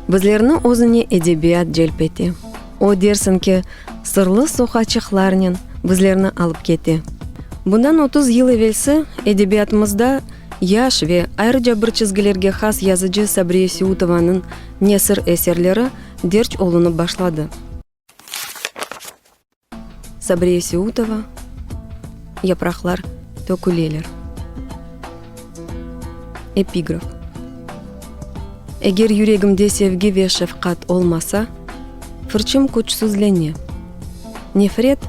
Bizlerni özüne edebiyat celp ete. O, dersiñ ki, sırlı soqaçıqlarnen bizlerni alıp kete. Bundan 30 yıl evelsi edebiyatımızda yaş ve ayrıca bir çizgilerge has yazıcı Sabriye Seutovanıñ nesir eserleri derc olunıp başladı. Sabriye Seutova, Yapraqlar töküleler. Epigraf. Eger yüregimde sevgi ve şefqat olmasa, fırçım küçsüzlene. Nefret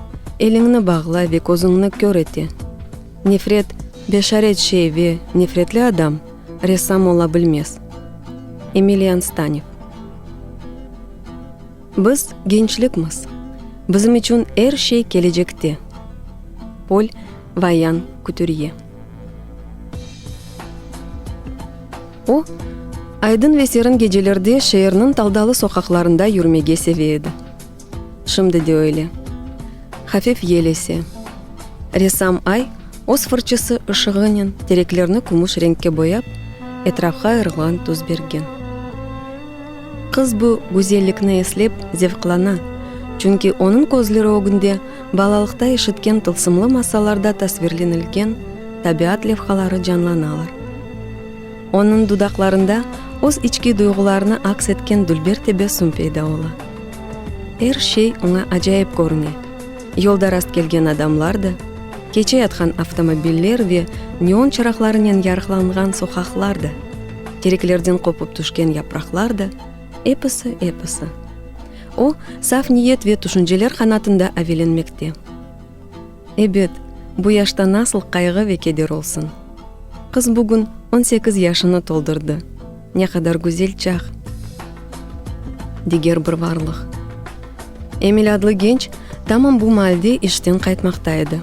eliñni bağlay ve közüñni kör ete. Nefret beşaret şey ve nefretli adam ressam ola bilmez. Emilian Stanev. Biz gençlikmiz. Bizim içün er şey kelecekte. Pol Vayan Kütürye. O, aydın ve serin gecelerde şeerniñ taldalı soqaqlarında yürmege seve edi. Şimdi de öyle. Hafif yel ese. Ressam Ay öz fırçısı ışığınen tereklerni kümüş renkke boyap, etrafqa ırğlan tüs bergen. Qız bu güzellikni eslep, zevqlana, çünki onıñ közleri ögünde balalıqta eşitken tılsımlı masallarda tasvirlenilgen tabiat levhaları canlanalar. Onıñ dudaqlarında öz içki duyğularını aks etken dülber tebessüm peyda ola. Er şey oña acayip körüne, yolda rastkelgen adamlar da, keçeyatqan avtomobiller ve neon çıraqlarınen yarıqlanğan soqaqlar da, tereklerden qopıp tüşken yapraqlar da, episi, episi. O, saf niyet ve tüşünceler qanatında avelenmekte. Ebet, bu yaşta nasıl qayğı ve keder olsun? Qız bugün 18 yaşını toldurdı. Ne qadar güzel çağ! Diger bir varlıq. Emil adlı genç tamam bu maalde işten qaytmaqta edi.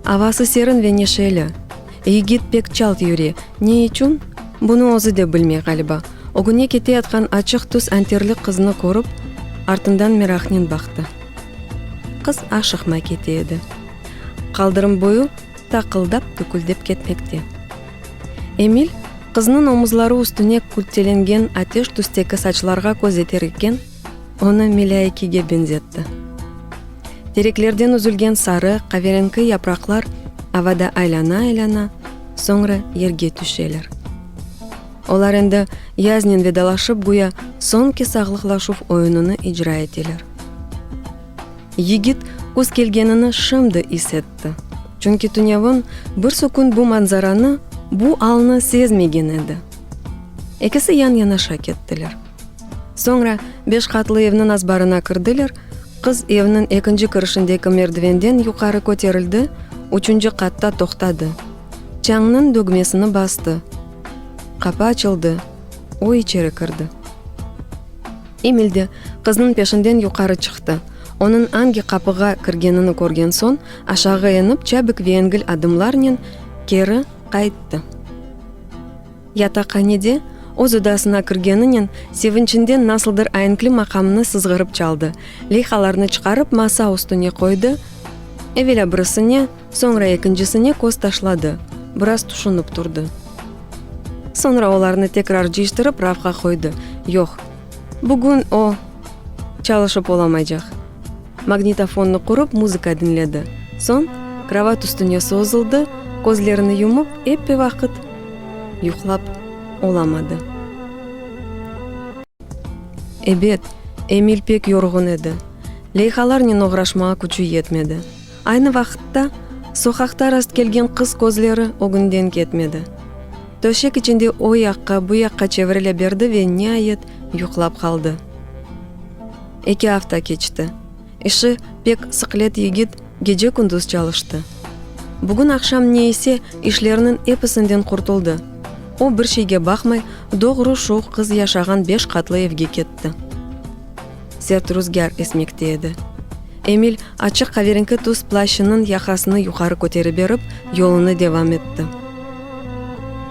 Avası serin ve neşeli. Yigit pek çalt yüre. Ne içün? Bunı özü de bilmey, ğaliba. Ögüne keteyatqan açıq tüs anterli qıznı körip, artından meraqnen baqtı. Qız aşıqmay kete edi. Qaldırım boyu taqıldap-tüküldep ketmekte. Emil, qıznıñ omuzları üstüne kültelengen ateş tüsteki saçlarğa köz eter eken, onı melâikege beñzetti. Tereklerden üzülgen sarı, qaverenki yapraqlar avada aylana-aylana, soñra yerge tüşeler. Olar endi yaznen vedalaşıp, güya soñki sağlıqlaşuv oyunını icra eteler. Yigit küz kelgenini şimdi is etti. Çünki tünevin bir sükün bu manzaranı, bu alnı sezmegen edi. Ekisi yan-yanaşa kettiler. Soñra beş qatlı evniñ azbarına kirdiler, qız evniñ ekinci kirişindeki merdivenden yuqarı köterildi, üçünci qatta toqtadı. Çañnıñ dögmesini bastı. Qapı açıldı, o içeri kirdi. Emil de qıznıñ peşinden yuqarı çıqtı. Onıñ angi qapığa kirgenini körgen soñ, aşağı enip, çabik ve engil adımlarnen keri qayttı. Yataqhanede, öz odasına kirgeninen, sevinçinden nasıldır aenkli maqamnı sızğırıp çaldı, leyhalarnı çıqarıp masa üstüne qoydı, evelâ birisine, soñra ekincisine köz taşladı, biraz tüşünip turdı. Soñra olarnı tekrar cıyıştırıp rafqa qoydı. Yoq, bugün o, çalışıp olamaycaq. Magnitofonnı qurıp muzıka diñledi. Soñ krovat üstüne sozuldı, közlerini yumıp eppi vaqıt yuqlap olamadı. Ebet, Emil pek yorğun edi. Leyhalarnen oğraşmağa küçü yetmedi. Aynı vaqıtta, soqaqta rastkelgen qız közleri ögünden ketmedi. Töşek içinde o yaqqa, bu yaqqa çevirile berdi ve niayet yuqlap qaldı. Eki afta keçti. İşi pek sıqlet yigit gece-kündüz çalıştı. Bugün aqşam ne ise işlerniñ episinden qurtuldı. O bir şeyge baqmay, doğru şu qız yaşağan beş qatlı evge ketti. Sert ruzgâr esmekte edi. Emil açıq qaverenki tüs plaşınıñ yaqasını yuqarı kötere berip, yolunı devam etti.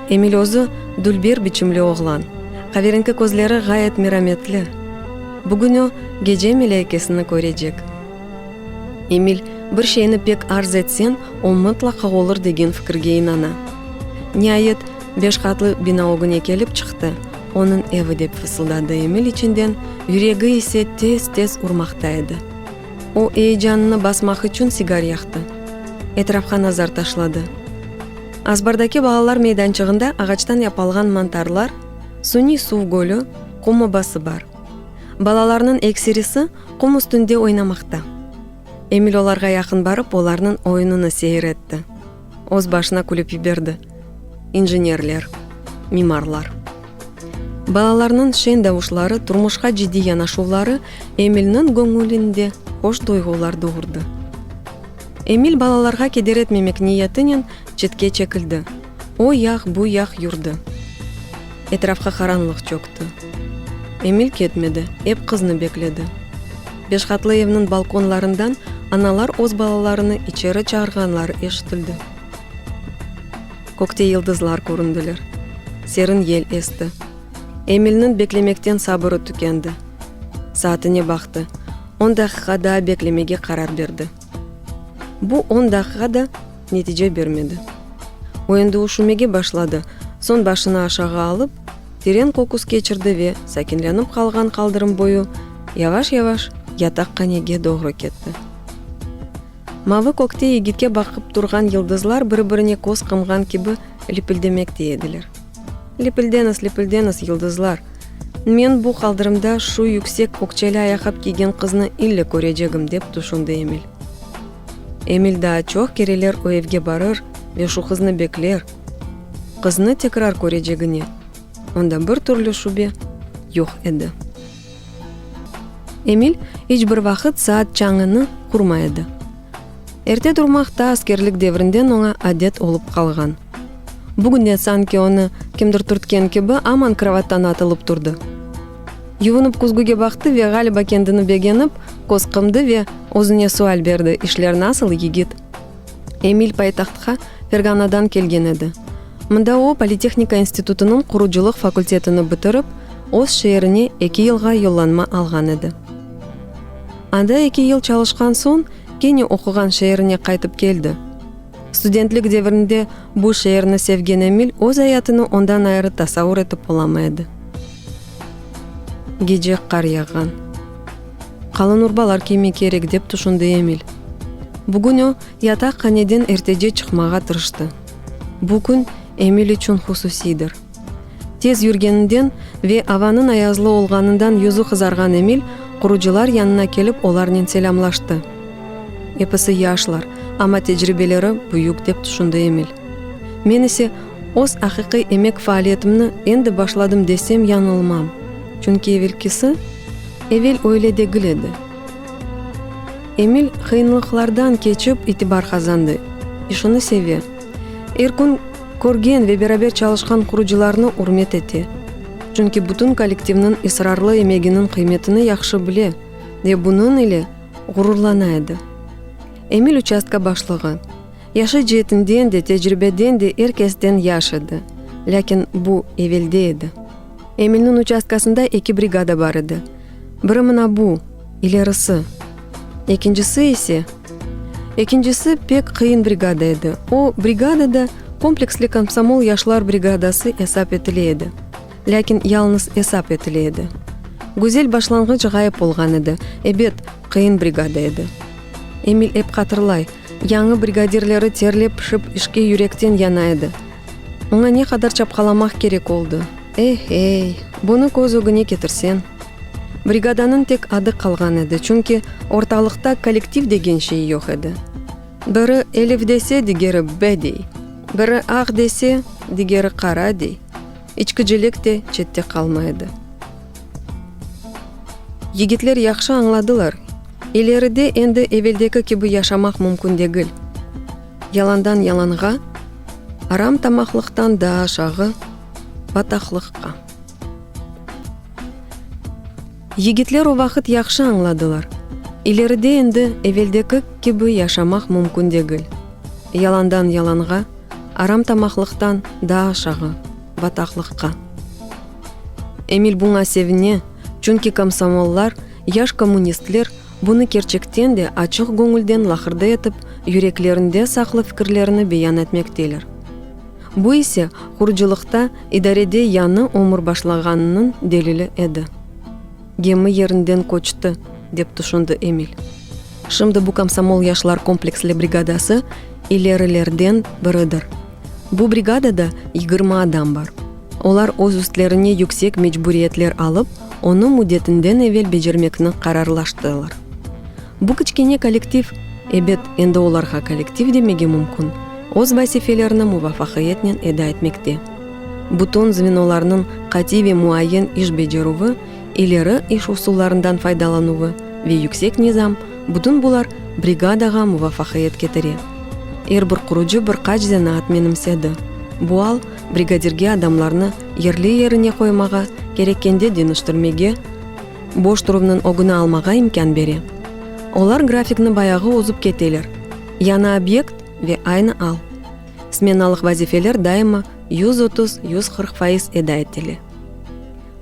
Emil özü dülber biçimli oğlan, qaverenki közleri ğayet merametli. Bugün o, gece melâikesini körecek. Emil, bir şeyni pek arz etseñ, o mıtlaqa olur degen fikirge inana. Niayet, beş qatlı bina ögüne kelip çıqtı. Onıñ evi, dep fısıldadı Emil içinden, yüregi ise tez-tez urmaqta edi. O, eyecanını basmaq içün sigar yaqtı. Etrafqa nazar taşladı. Azbardaki balalar meydançığında ağaçtan yapalğan mantarlar, suniy suv gölü, qum obası bar. Balalarnıñ ekserisi qum üstünde oynamaqta. Emil olarğa yaqın barıp, olarnıñ oyunını seyir etti. Öz başına külüp yiberdi. İnjenerler, mimarlar. Balalarnıñ şeñ davuşları, turmuşqa ciddiy yanaşuvları Emilniñ göñülinde hoş duyğular doğurdı. Emil balalarğa keder etmemek niyetinen çetke çekildi, o yaq, bu yaq yurdi. Etrafqa qaranlıq çökti. Emil ketmedi, ep qıznı bekledi. Beşqatlı evniñ balkonlarından analar öz balalarını içeri çağırğanları eşitildi. Kökte yıldızlar köründiler. Serin yel esti. Emilniñ beklemekten sabırı tükendi. Saatine baqtı. On daqiqa daa beklemege qarar berdi. Bu on daqiqa da netice bermedi. O endi üşümege başladı, soñ başını aşağı alıp, teren köküs keçirdi ve sakinlenip qalğan qaldırım boyu yavaş-yavaş yataqhanege doğru ketti. Mavı kökte yigitke baqıp turğan yıldızlar bir-birine köz qımğan kibi lipildemekte ediler. Lipildeñiz, lipildeñiz, yıldızlar! Men bu qaldırımda şu yüksek ökçeli ayaqqap kiygen qıznı ille körecegim, dep tüşündi Emil. Emil daa çoq kereler o evge barır ve şu qıznı bekler. Qıznı tekrar körecegine onda bir türlü şübe yoq edi. Emil iç bir vaqıt saat çañını qurmay edi. Erte turmaq ta askerlik devrinden oña adet olıp qalğan. Bugün de sanki onı kimdir türtken kibi aman krovattan atılıp turdı. Yuvunıp küzgüge baqtı ve ğaliba kendini begenip, köz qımdı ve özüne sual berdi, İşler nasıl, yigit? Emil paytahtqa Ferganadan kelgen edi. Mında o, Politehnika institutınıñ qurucılıq fakultetini bitirip, öz şeerine eki yılğa yollanma alğan edi. Anda eki yıl çalışqan soñ, kene oquğan şeerine qaytıp keldi. Studentlik devrinde bu şeerni sevgen Emil öz ayatını ondan ayrı tasavur etip olamay edi. Gece qar yağğan. Qalın urbalar kiymek kerek, dep tüşündi Emil. Bugün o, yataqhaneden ertece çıqmağa tırıştı. Bu kün Emil içün hususiydir. Tez yürgeninden ve avanıñ ayazlı olğanından yüzü qızarğan Emil qurucılar yanına kelip olarnen selâmlaştı. Episi yaşlar, amma tecribeleri büyük, dep tüşündi Emil. Men ise öz aqiqiy emek faaliyetimni endi başladım desem yañılmam, çünki evelkisi, evel öyle degil edi. Emil qıyınlıqlardan keçip itibar qazandı, işini seve. Er kün körgen ve beraber çalışqan qurucılarnı ürmet ete, çünki bütün kollektivniñ israrlı emeginiñ qıymetini yahşı bile ve bunıñ ile ğururlana edi. Emil uçastka başlığı, yaşı ceetinden de, tecribeden de er kesten yaş edi, lâkin bu evelde edi. Emilniñ uçastkasında eki brigada bar edi, biri mına bu, ilerisi, ekincisi ise, Ekincisi pek qıyın brigada edi. O, brigadada kompleksli komsomol yaşlar brigadası esap etile edi. Lâkin yalnız esap etile edi. Güzel başlanğıç ğayıp olğan edi. Ebet, qıyın brigada edi. Emil ep hatırlay, yañı brigadirleri terlep-pişip işke yürekten yana edi. Oña ne qadar çapqalamaq kerek oldı. Eh-ey, bunı köz ögüne ketirseñ! Brigadanıñ tek adı qalğan edi, çünki ortalıqta kollektiv degen şey yoq edi. Biri elif dese, digeri b dey. Biri aq dese, digeri qara dey. İçkicilik de çette qalmay edi. Yigitler yahşı añladılar, ileride endi eveldeki kibi yaşamaq mümkün degil. Yalandan yalanğa, aram tamaqlıqtan daa aşağı, bataqlıqqa. Yigitler o vaqıt yahşı añladılar, ileride endi eveldeki kibi yaşamaq mümkün degil. Yalandan yalanğa, aram tamaqlıqtan daa aşağı, bataqlıqqa. Emil buña sevine, çünki komsomollar, yaş kommunistler bunı kerçekten de açıq göñülden laqırdı etip, yüreklerinde saqlı fikirlerini beyan etmekteler. Bu ise qurucılıqta idarede yañı ömür başlağanınıñ delili edi. Gemi yerinden köçti, dep tüşündi Emil. Şimdi bu komsomol yaşlar kompleksli brigadası ilerilerden biridir. Bu brigadada 20 adam bar. Olar öz üstlerine yüksek mecburiyetler alıp, onı müddetinden evel becermekni qararlaştılar. Bu kiçkene kollektiv, ebet, endi olarğa kollektiv demege mümkün, öz vazifelerini muvafaqiyetnen eda etmekte. Bütün zvenolarnıñ qatiy ve muayyen iş becerüvi, ileri iş usullarından faydalanuvı ve yüksek nizam, bütün bular brigadağa muvafaqiyet ketire. Er bir qurucı bir qaç zenaat menimsedi. Bu al, brigadirge adamlarnı yerli-yerine qoymağa, kerekkende deñiştirmege, boş turuvnıñ ögüni almağa imkân bere. Olar grafikni bayağı ozıp keteler. Yañı obyekt ve aynı al. Smenalıq vazifeler daima 130, 140 faiz eda etile.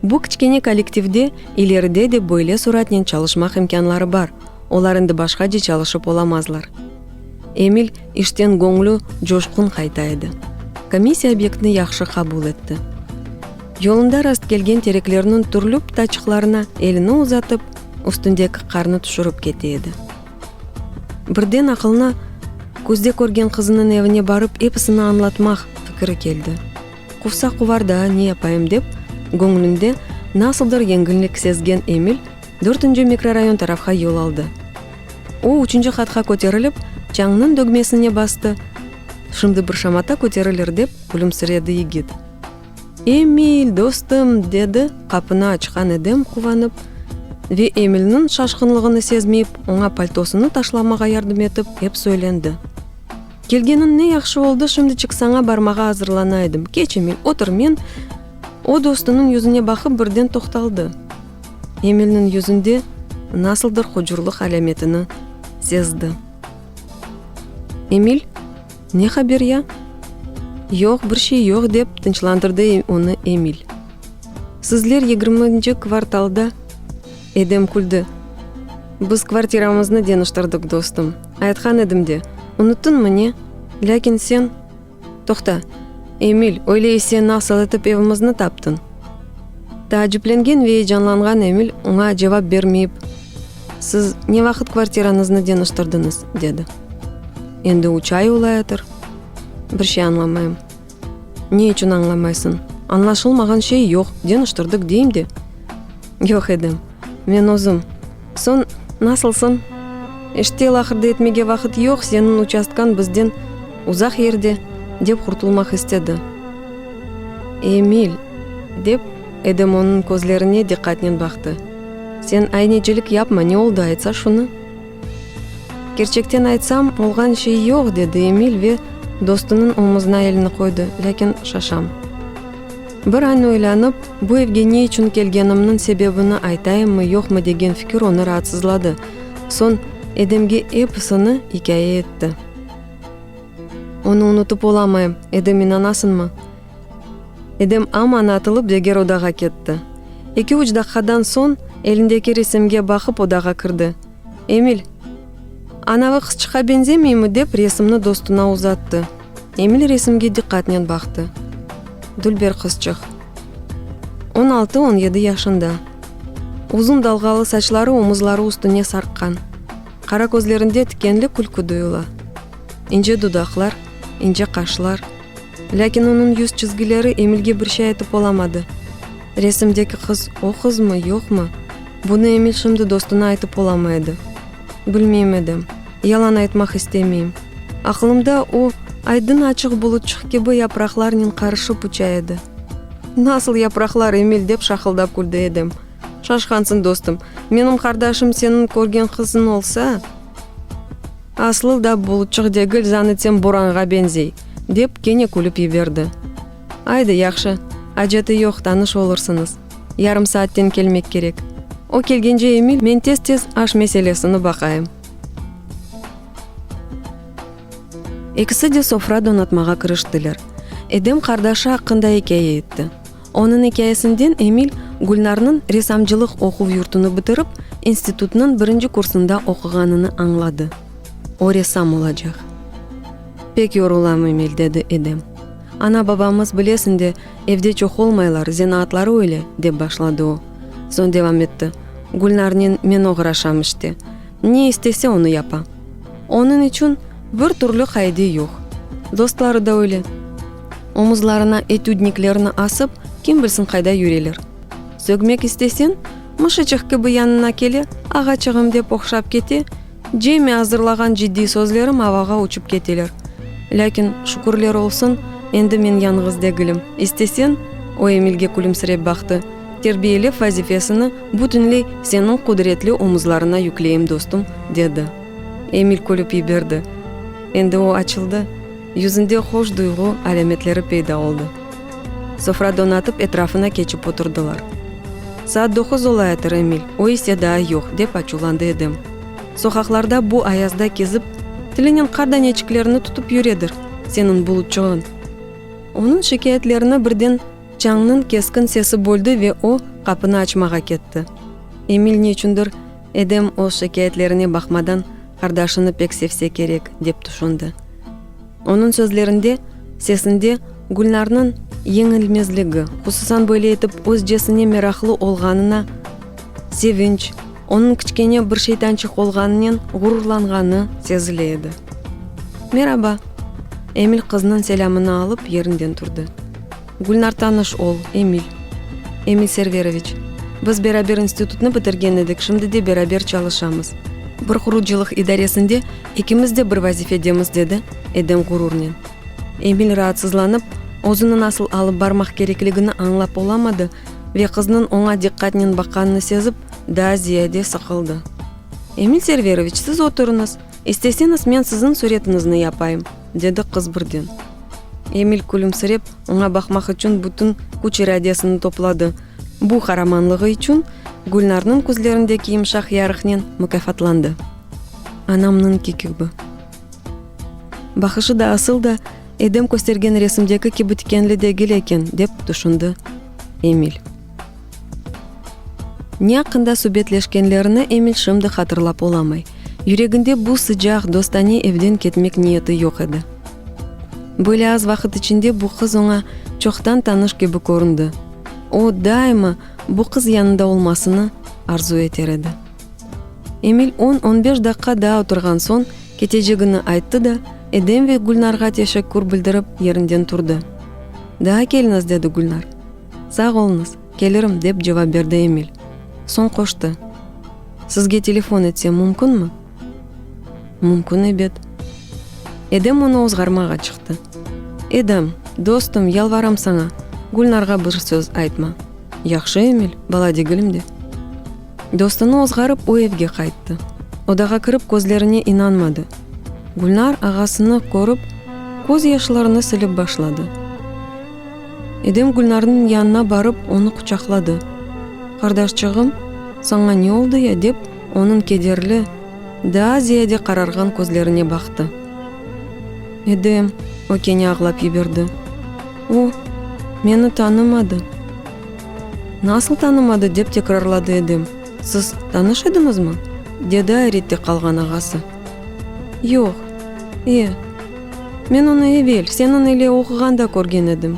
Bu kiçkene kollektivde ileride de böyle suratnen çalışmaq imkânları bar, olar endi başqace çalışıp olamazlar. Emil işten göñlü coşqun qayta edi. Komissiya obyektni yahşı qabul etti. Yolunda rastkelgen tereklerniñ türlü pıtaçıqlarına elini uzatıp, üstündeki qarnı tüşürip kete edi. Birden aqılına küzde körgen qızınıñ evine barıp episini añlatmaq fikri keldi. Quvsa quvar daa ne yapayım dep, göñlünde nasıldır yengillik sezgen Emil dörtünci mikrorayon tarafqa yol aldı. O, üçünci qatqa köterilip, çañnıñ dögmesine bastı, şimdi bir şamata köterilir dep, külümsiredi yigit. Emil, dostum! dedi qapını açqan Edem quvanıp ve Emilniñ şaşqınlığını sezmeyip, oña paltosını taşlamağa yardım etip, ep söylendi. Kelgeniñ ne yahşı oldı, şimdiçik saña barmağa azırlana edim. Keç, Emil, otur, men. O, dostunıñ yüzüne baqıp, birden toqtaldı. Emilniñ yüzünde nasıldır hucurlıq alâmetini sezdi. Emil, ne haber ya? Yoq, bir şey yoq, dep tınçlandırdı onı Emil. Sizler yigirminci kvartalda. Edem küldi. Biz kvartiramıznı deñiştirdik, dostum. Aytqan edim de. Unuttıñmı, ne? Lâkin sen. Toqta, Emil, öyle ise nasıl etip evimizni taptıñ? Taaciplengen ve eyecanlanğan Emil oña cevap bermeyip, Siz ne vaqıt kvartirañıznı deñiştirdiñiz? dedi. Endi üç ay olayatır. Bir şey añlamayım. Ne içün añlamaysıñ? Añlaşılmağan şey yoq, deñiştirdik deyim de. Yoq, Edem, men özüm. Soñ, nasılsıñ? İşte, laqırdı etmege vaqıt yoq, seniñ uçastkañ bizden uzaq yerde, dep qurtulmaq istedi. Emil, dep, Edem onıñ közlerine diqqatnen baqtı, sen aynecilik yapma, ne oldı, aytsa şunı. Kerçekten aytsam, olğan şey yoq, dedi Emil ve dostunıñ omuzına elini qoydı, lâkin şaşam. Bir an oylanıp, bu evge ne içün kelgenimniñ sebebini aytayımmı, yoqmı degen fikir onı raatsızladı. Soñ Edemge episini ikâye etti. Onı unutıp olamayım, Edem, inanasıñmı? Edem aman atılıp deger odağa ketti. Eki-üç daqqadan soñ elindeki resimge baqıp odağa kirdi. Emil, anavı qızçıqqa beñzemeymi, dep resimni dostuna uzattı. Emil resimge diqqatnen baqtı. Dülber qızçıq. On altı, on yedi yaşında. Uzun dalğalı saçları omuzları üstüne sarqqan. Qara közlerinde tikenli külkü duyula. İnce dudaqlar, ince qaşlar. Lâkin onıñ yüz çizgileri Emilge bir şey aytıp olamadı. Resimdeki qız o qızmı, yoqmı? Bunı Emil şimdi dostuna aytıp olamay edi. Bilmeyim, Edem. Yalan aytmaq istemeyim. Aqılımda o, aydın-açıq bulutçıq kibi yapraqlarnen qarışıp uça edi. Nasıl yapraqlar, Emil? dep şaqıldap küldi Edem. Şaşqansıñ, dostum. Menim qardaşım seniñ körgen qızıñ olsa. Aslı da bulutçıq degil, zan etsem boranğa beñzey, dep kene külip yiberdi. Aydı, yahşı, aceti yoq, tanış olursıñız. Yarım saatten kelmek kerek. O kelgence Emil, men tez-tez aş meselesini baqayım. Ekisi de sofra donatmağa kiriştiler. Edem qardaşı aqqında ikâye etti. Onıñ ikâyesinden Emil, Gülnarnıñ ressamcılıq oquv yurtunı bitirip, institutnıñ birinci kursunda oquğanını añladı. O ressam olacaq. Pek yorulam, Emil, dedi Edem. Ana-babamız, bilesiñ de, evde çoq olmaylar, zenaatları öyle, dep başladı o. Soñ devam etti, Gülnarnen men oğraşam işte. Ne istese, onı yapa. Onıñ içün bir türlü qaide yoq. Dostları da öyle. Omuzlarına etüdniklerini asıp, kim bilsin qayda yüreler. Sögmek isteseñ, mışıçıq kibi yanına kele, ağaçığım dep ohşap kete, cemi azırlağan ciddiy sözlerim avağa uçıp keteler. Lâkin, şükürler olsun, endi men yañğız degilim. İsteseñ, o Emilge külümsirep baqtı, terbiyelev vazifesini bütünley seniñ qudretli omuzlarına yükleyim, dostum, dedi. Emil külüp yiberdi. Endi o açıldı, yüzünde hoş duyğu alâmetleri peyda oldı. Sofra donatıp, etrafına keçip oturdılar. Saat doquz olayatır, Emil, o ise daa yoq, dep açuvlandı Edem. Soqaqlarda bu ayazda kezip, tilinen qar daneçiklerini tutıp yüredir, seniñ bulutçığıñ. Onıñ şikâyetlerini birden çañnıñ keskin sesi böldi ve o, qapını açmağa ketti. Emil neçündir, Edem öz şikâyetlerine baqmadan, qardaşını pek sevse kerek, dep tüşündi. Onıñ sözlerinde, sesinde Gülnarnıñ yeñilmezligi, hususan böyle etip özcesine meraqlı olğanına sevinç, onıñ kiçkene bir şeytançıq olğanınen ğururlanğanı sezile edi. Meraba! Emil qıznıñ selâmını alıp, yerinden turdı. Gülnar tanış ol, Emil. Emil Serveroviç. Biz beraber institutnı bitirgen edik, şimdi de beraber çalışamız. Bir qurucılıq idaresinde ekimiz de bir vazifedemiz, dedi Edem ğururnen. Emil raatsızlanıp, özüni nasıl alıp barmaq kerekligini añlap olamadı ve qıznıñ oña diqqatnen baqqanını sezip, daa ziyade sıqıldı. Emil Serveroviç, siz oturıñız, isteseñiz men siziñ süretiñizni yapayım, dedi qız birden. Emil külümsirep, oña baqmaq içün bütün küç-iradesini topladı. Bu qaramanlığı içün Gülnarnıñ közlerindeki yımşaq yarıqnen mukâfatlandı. Anamnıñki kibi. Baqışı da asıl da Edem köstergen resimdeki kibi tikenli degil eken, dep tüşündi Emil. Ne aqqında subetleşkenlerini Emil şimdi hatırlap olamay. Yüreginde bu sıcaq, dostane evden ketmek niyeti yoq edi. Böyle az vaqıt içinde bu qız oña çoqtan tanış kibi köründi. O, daima bu qız yanında olmasını arzu eter edi. Emil on-on beş daqqa daa oturğan soñ, ketecegini ayttı da, Edem ve Gülnarğa teşekkür bildirip, yerinden turdı. Daa keliñiz, dedi Gülnar. Sağ oluñız, kelirim, dep cevap berdi Emil. Soñ qoştı, Sizge telefon etsem mümkünmi? Mümkün, ebet. Edem onı ozğarmağa çıqtı. Edem, dostum, yalvaram saña, Gülnarğa bir söz aytma. Yahşı, Emil, bala degilim de. Dostunı ozğarıp, o evge qayttı. Odağa kirip, közlerine inanmadı. Gülnar ağasını körip, köz yaşlarını silip başladı. Edem Gülnarnıñ yanına barıp, onı quçaqladı. Qardaşçığım, saña ne oldı ya? dep, onıñ kederli, daa ziyade qararğan közlerine baqtı. Edem, o kene ağlap yiberdi. O, meni tanımadı. Nasıl tanımadı? dep tekrarladı Edem. Siz tanış ediñizmi? dedi ayrette qalğan ağası. Yoq. E, men onı evel, seniñ ile oquğanda körgen edim.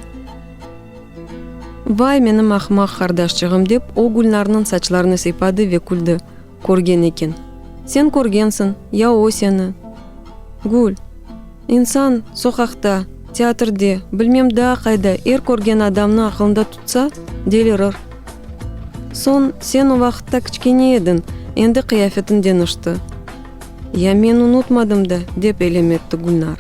Vay, menim ahmaq qardaşçığım, dep o Gülnarnıñ saçlarını sıypadı ve küldi. Körgen eken. Sen körgensiñ, ya o seni? Gül, insan soqaqta, teatrde, bilmem daa qayda er körgen adamnı aqılında tutsa, delirir. Soñ, sen o vaqıtta kiçkene ediñ, endi qıyafetiñ deñişti. Ya men unutmadım da, dep elem etti Gülnar.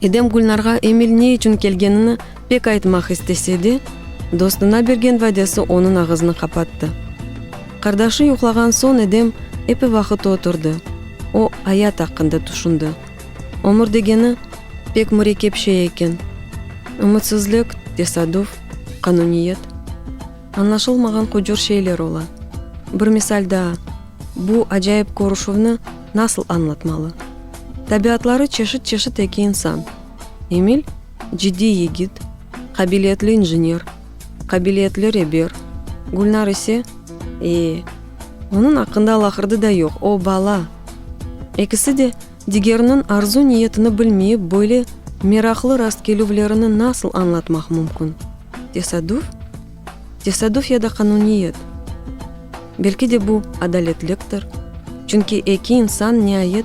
Edem Gülnarğa Emil ne içün kelgenini pek aytmaq istese de, dostuna bergen vadesi onıñ ağızını qapattı. Qardaşı yuqlağan soñ Edem epi vaqıt oturdı. O, ayat aqqında tüşündi. Ömür degeni, pek mürekkep şey eken. Ümütsizlik, tesadüf, qanuniyet. Añlaşılmağan hucur şeyler ola. Bir misal daa, bu acayip körüşüvni nasıl añlatmalı? Tabiatları çeşit-çeşit eki insan. Emil, ciddiy yigit, qabiliyetli injener, qabiliyetli reber, Gülnar ise, e, onıñ aqqında laqırdı da yoq, o, bala. Ekisi de digeriniñ arzu-niyetini bilmeyip, böyle. meraqlı rastkelüvlerini nasıl añlatmaq mümkün? Tesadüf? Tesadüf ya da qanuniyet? Belki de bu adaletliktir, çünki eki insan niayet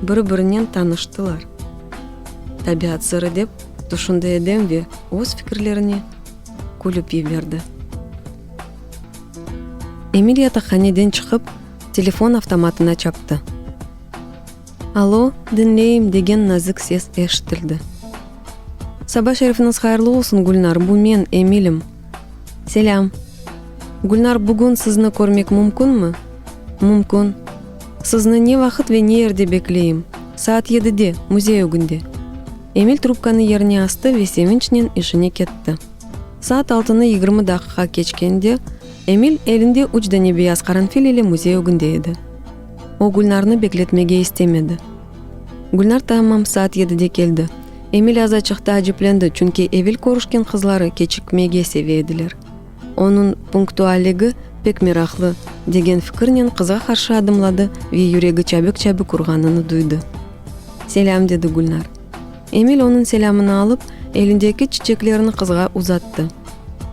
biri-birinen tanıştılar. Tabiat sırı dep tüşündi Edem ve öz fikirlerine külüp yiberdi. Emil yataqhaneden çıqıp, telefon avtomatına çaptı. Alo, diñleyim, degen nazik ses eşitildi. Saba şerifiñiz hayırlı olsun, Gülnar, bu men, Emilim. Selâm. Gülnar, bugün sizni körmek mümkünmi? Mümkün. Sizni ne vaqıt ve ne yerde bekleyim? Saat yedide, müzey ögünde. Emil trubkanı yerine astı ve sevinçnen işine ketti. Saat altını 20 daqiqa keçkende, Emil elinde üç dane beyaz qaranfil ile müzey ögünde edi. O, Gülnarnı bekletmege istemedi. Gülnar tamam saat yedide keldi. Emil azaçıq taaciplendi, çünki evel körüşken qızları keçikmege seve ediler. Onıñ punktualligi pek meraqlı, degen fikirnen qızğa qarşı adımladı ve yüregi çabik-çabik urğanını duydı. Selâm, dedi Gülnar. Emil onıñ selâmını alıp, elindeki çiçeklerni qızğa uzattı.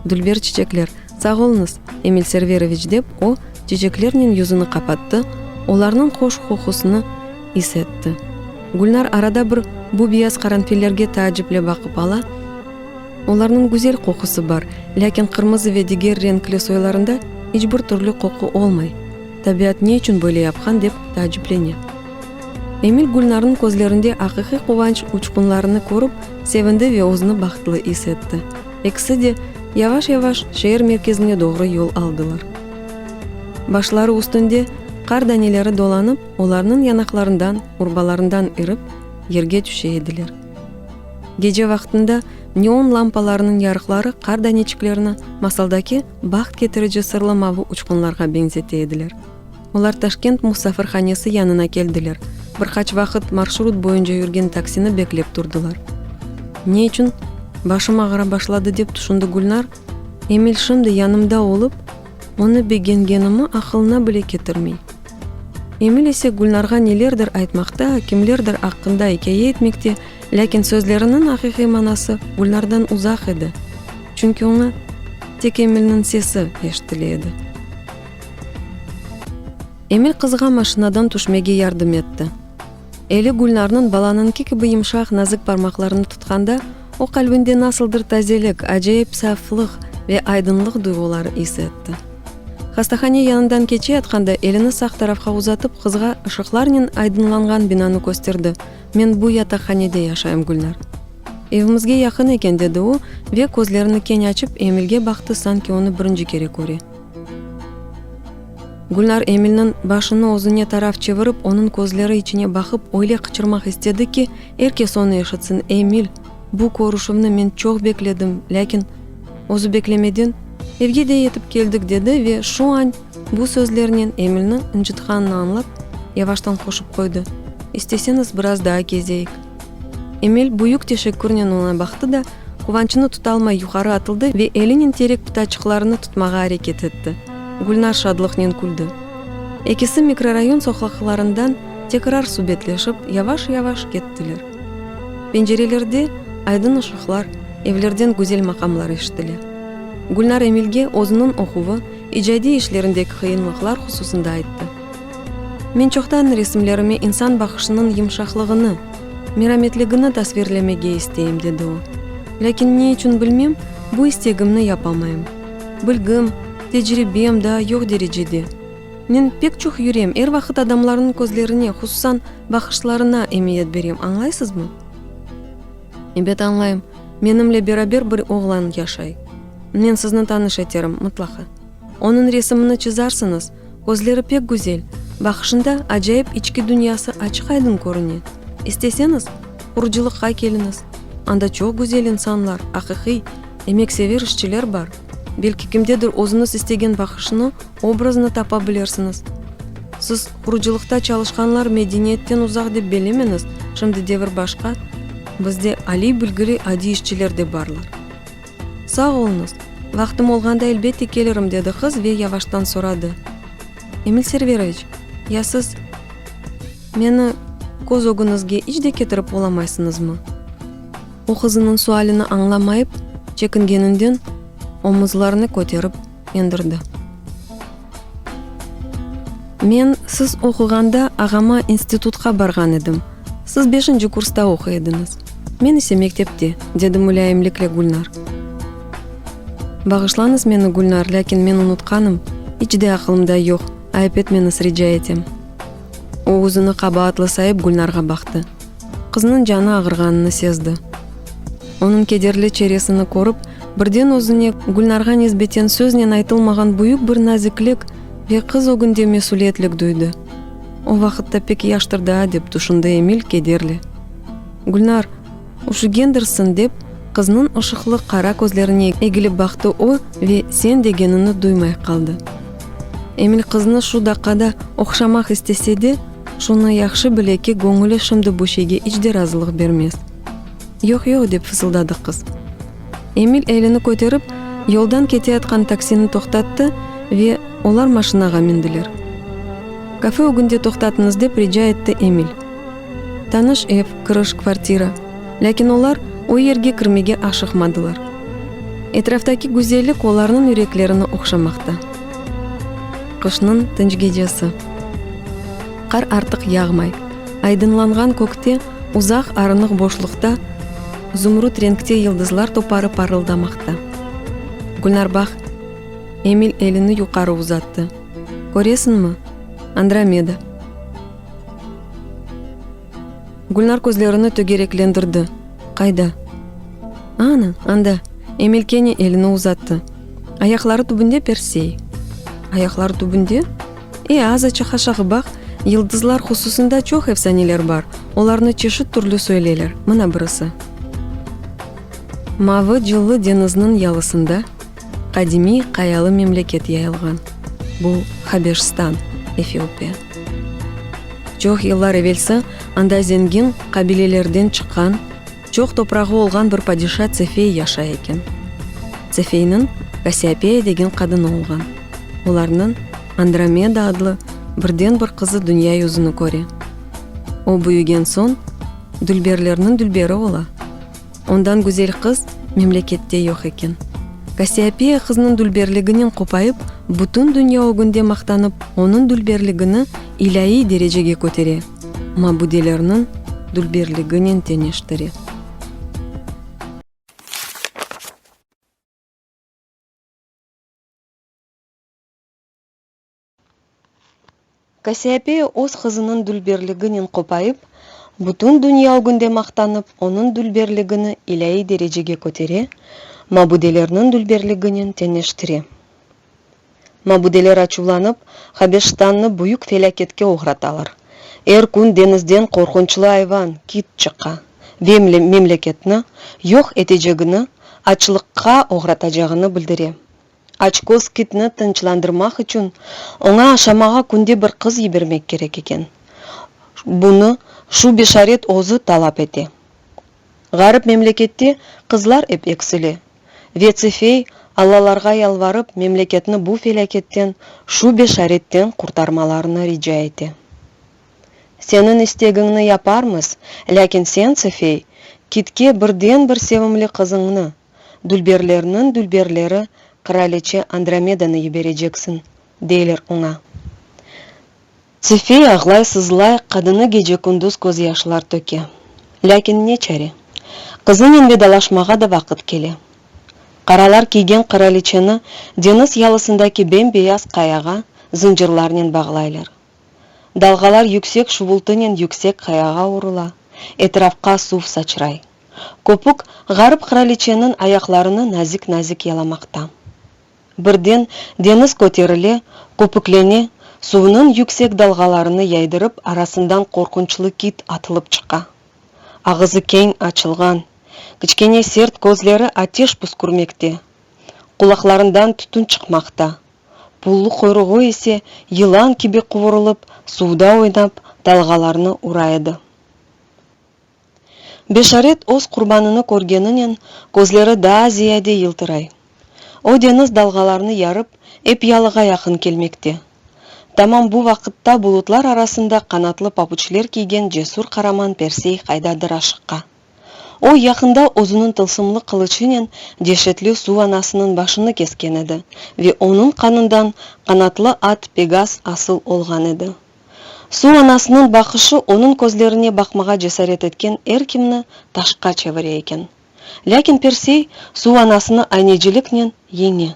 Dülber çiçekler, sağ oluñız, Emil Serveroviç, dep o, çiçeklernen yüzüni qapattı, olarnıñ hoş qoqusını is etti. Gülnar arada bir bu beyaz qaranfillerge taaciple baqıp ala, olarnıñ güzel qoqusı bar, lâkin qırmızı ve diger renkli soylarında iç bir türlü qoqu olmay, tabiat ne içün böyle yapqan dep taaciplene. Emil Gülnarnıñ közlerinde aqiqiy quvanç uçqunlarını körip, sevindi ve özüni bahtlı is etti. Ekisi de yavaş-yavaş şeer merkezine doğru yol aldılar. Başları üstünde qar daneleri dolanıp, olarnıñ yanaqlarından, urbalarından irip, yerge tüşe ediler. Gece vaqtında neon lampalarınıñ yarıqları qar daneçiklerini masaldaki baht ketirici sırlı mavı uçqunlarğa beñzete ediler. Olar Taşkent musafirhanesi yanına keldiler, bir qaç vaqıt marşrut boyunca yürgen taksini beklep turdılar. Ne içün başım ağıra başladı dep tüşündi Gülnar, Emil şimdi yanımda olıp, onı begengenimi aqılına bile ketirmey. Emil ise Gülnarğa nelerdir aytmaqta, kimlerdir aqqında ikâye etmekte, lâkin sözleriniñ aqiqiy manası Gülnardan uzaq edi, çünki oña tek Emilniñ sesi eşitile edi. Emil qızğa maşinadan tüşmege yardım etti. Eli Gülnarnıñ balanıñki kibi yımşaq, nazik parmaqlarını tutqanda, o qalbinde nasıldır tazelik, acayip saflıq ve aydınlıq duyğuları is etti. Hastahane yanından keçeyatqanda elini sağ tarafqa uzatıp, qızğa ışıqlarnen aydınlanğan binanı kösterdi, Men bu yataqhanede yaşayım, Gülnar. Evimizge yaqın eken, dedi o ve közlerini keñ açıp Emilge baqtı, sanki onı birinci kere köre. Gülnar Emilniñ başını özüne taraf çevirip, onıñ közleri içine baqıp, öyle qıçırmaq istedi ki, er kes onı eşitsin, Emil, bu körüşüvni men çoq bekledim, lâkin özü beklemeden, evge de yetip keldik, dedi ve şu an bu sözlernen Emilni ıncıtqanını añlap, yavaştan qoşıp qoydı, İsteseñiz, biraz daa kezeyik. Emil büyük teşekkürnen oña baqtı da, quvançını tutalmay yuqarı atıldı ve elinen terek pıtaçıqlarını tutmağa areket etti. Gülnar şadlıqnen küldi. Ekisi mikrorayon soqaqlarından tekrar subetleşip, yavaş-yavaş kettiler. Pencerelerde aydın ışıqlar, evlerden güzel maqamlar eşitile. Gülnar Emilge özüniñ oquvı, icadiy işlerindeki qıyınlıqlar hususında ayttı. Men çoqtan resimlerime insan baqışınıñ yımşaqlığını, merametligini tasvirlemege isteyim, dedi o. Lâkin ne içün bilmem, bu istegimni yapamayım. Bilgim, tecribem daa yoq derecede. Men pek çoq yürem, er vaqıt adamlarnıñ közlerine, hususan baqışlarına emiyet berem, añlaysızmı? Ebet, añlayım. Menimle beraber bir oğlan yaşay. Men sizni tanış eterim, mıtlaqa. Onıñ resimini çızarsıñız, közleri pek güzel, baqışında acayip içki dünyası açıq-aydın körüne. İsteseñiz, qurucılıqqa keliñiz, anda çoq güzel insanlar, aqiqiy, emeksever işçiler bar. Belki kimdedir özüñiz istegen baqışnı, obraznı tapa bilirsiñiz. Siz qurucılıqta çalışqanlar medeniyetten uzaq dep belemeñiz, şimdi devir başqa, bizde aliy bilgili adiy işçiler de barlar. Sağ oluñız, vaqtım olğanda elbette kelirim, dedi qız ve yavaştan soradı, Emil Serveroviç, ya siz meni köz ögüñizge iç de ketirip olamaysıñızmı? O qızınıñ sualini añlamayıp, çekingeninden omuzlarını köterip endirdi. Men, siz oquğanda ağama institutqa barğan edim. Siz beşinci kursta oquy ediñiz. Men ise mektepte, dedi mulâyimlikle Gülnar. Bağışlañız meni, Gülnar, lâkin men unutqanım, iç de aqılımda yoq, ayıp etmeñiz rica etem. O özüni qabaatlı sayıp Gülnarğa baqtı. Qıznıñ canı ağırğanını sezdi. Onıñ kederli çeresini körip, birden özüne Gülnarğa nisbeten söznen aytılmağan büyük bir naziklik ve qız ögünde mesüliyetlik duydı. O vaqıtta pek yaştır daa, dep tüşündi Emil kederle. Gülnar, üşügendirsiñ, dep, qıznıñ ışıqlı qara közlerine egilip baqtı o ve sen degenini duymay qaldı. Emil qıznı şu daqqada ohşamaq istese de, şunı yahşı bile ki, göñüli şimdi bu şeyge iç de razılıq bermez. Yoq, yoq, dep fısıldadı qız. Emil elini köterip, yoldan keteyatqan taksini toqtattı ve olar maşinağa mindiler. Kafe ögünde toqtatıñız, dep rica etti Emil. Tanış ev, kiriş, kvartira. Lâkin olar o yerge kirmege aşıqmadılar. Etraftaki güzellik olarnıñ yüreklerini ohşamaqta. Qışnıñ tınç gecesi. Qar artıq yağmay. Aydınlanğan kökte, uzaq arınıq boşluqta zumrut renkte yıldızlar toparı parıldamaqta. Gülnar, baq, Emil elini yuqarı uzattı. Köresiñmi? Andromeda. Gülnar közlerini tögereklendirdi. Qayda? Ana, anda. Emil kene elini uzattı. Ayaqları tübünde Persey. Ayaqları tübünde? E, azaçıq aşağı baq, yıldızlar hususında çoq efsaneler bar, olarnı çeşit türlü söyleyler. Mına birisi. Mavı cıllı deñizniñ yalısında qadimiy qayalı memleket yayılğan. Bu Habeşstan, Efiopiya. Çoq yıllar evelsi anda zengin qabilelerden çıqqan, çoq toprağı olğan bir padişa Tsefey yaşay eken. Tsefeyniñ Kassiopeya degen qadını olğan. Olarnıñ Andromeda adlı birden bir qızı dünya yüzüni köre. O büyügen soñ, dülberlerniñ dülberi ola. Ondan güzel qız memlekette yoq eken. Kassiopeya qıznıñ dülberliginen qopayıp, bütün dünya ögünde maqtanıp, onıñ dülberligini ilâiy derecege kötere, mabudelerniñ dülberliginen teñeştire. Kassiopeya öz qızınıñ dülberliginen qopayıp, bütün dünya ögünde maqtanıp, onıñ dülberligini ilâiy derecege kötere, mabudelerniñ dülberliginen teñeştire. Mabudeler açuvlanıp, Habeşstannı büyük felâketke oğratalar. Er kün deñizden qorqunçlı ayvan, kit çıqa ve memleketni yoq etecegini, açlıqqa oğratacağını bildire. Açköz kitni tınçlandırmaq içün oña aşamağa künde bir qız yibermek kerek eken. Bunı şu beşaret özü talap ete. Ğarip memlekette qızlar ep eksile ve Tsefey allalarğa yalvarıp memleketni bu felâketten, şu beşaretten qurtarmalarını rica ete. Seniñ istegiñni yaparmız, lâkin sen, Tsefey, kitke birden bir sevimli qızıñnı, Dülberlerniñ dülberleri qıraliçe Andromedanı yibereceksiñ, deyler oña. Tsefey ağlay-sızlay, qadını gece-kündüz közyaşlar töke. Lâkin ne çare? Qızınen vedalaşmağa da vaqıt kele. Qaralar kiygen qıraliçeni deñiz yalısındaki bem-beyaz qayağa zıncırlarnen bağlaylar. Dalğalar yüksek şuvultınen yüksek qayağa urula, etrafqa suv saçray. Köpük ğarip qıraliçeniñ ayaqlarını nazik-nazik yalamaqta. Birden deñiz köterile, köpüklene, suvnıñ yüksek dalğalarını yaydırıp arasından qorqunçlı kit atılıp çıqa. Ağızı keñ açılğan, kiçkene sert közleri ateş püskürmekte, qulaqlarından tütün çıqmaqta, pullu quyruğı ise yılan kibi quvurılıp, suvda oynap, dalğalarnı ura edi. Beşaret öz qurbanını körgeninen közleri daa ziyade yıltıray. O deñiz dalğalarını yarıp, ep yalığa yaqın kelmekte. Tamam bu vaqıtta bulutlar arasında qanatlı papuçler kiygen cesur qaraman Persey qaydadır aşıqa. O, yaqında özüniñ tılsımlı qılıçınen deşetli Suv Anasınıñ başını kesken edi ve onıñ qanından qanatlı at Pegas asıl olğan edi. Suv Anasınıñ baqışı onıñ közlerine baqmağa cesaret etken er kimni taşqa çevire eken. Lâkin Persey Suv Anasını ayneciliknen yeñe.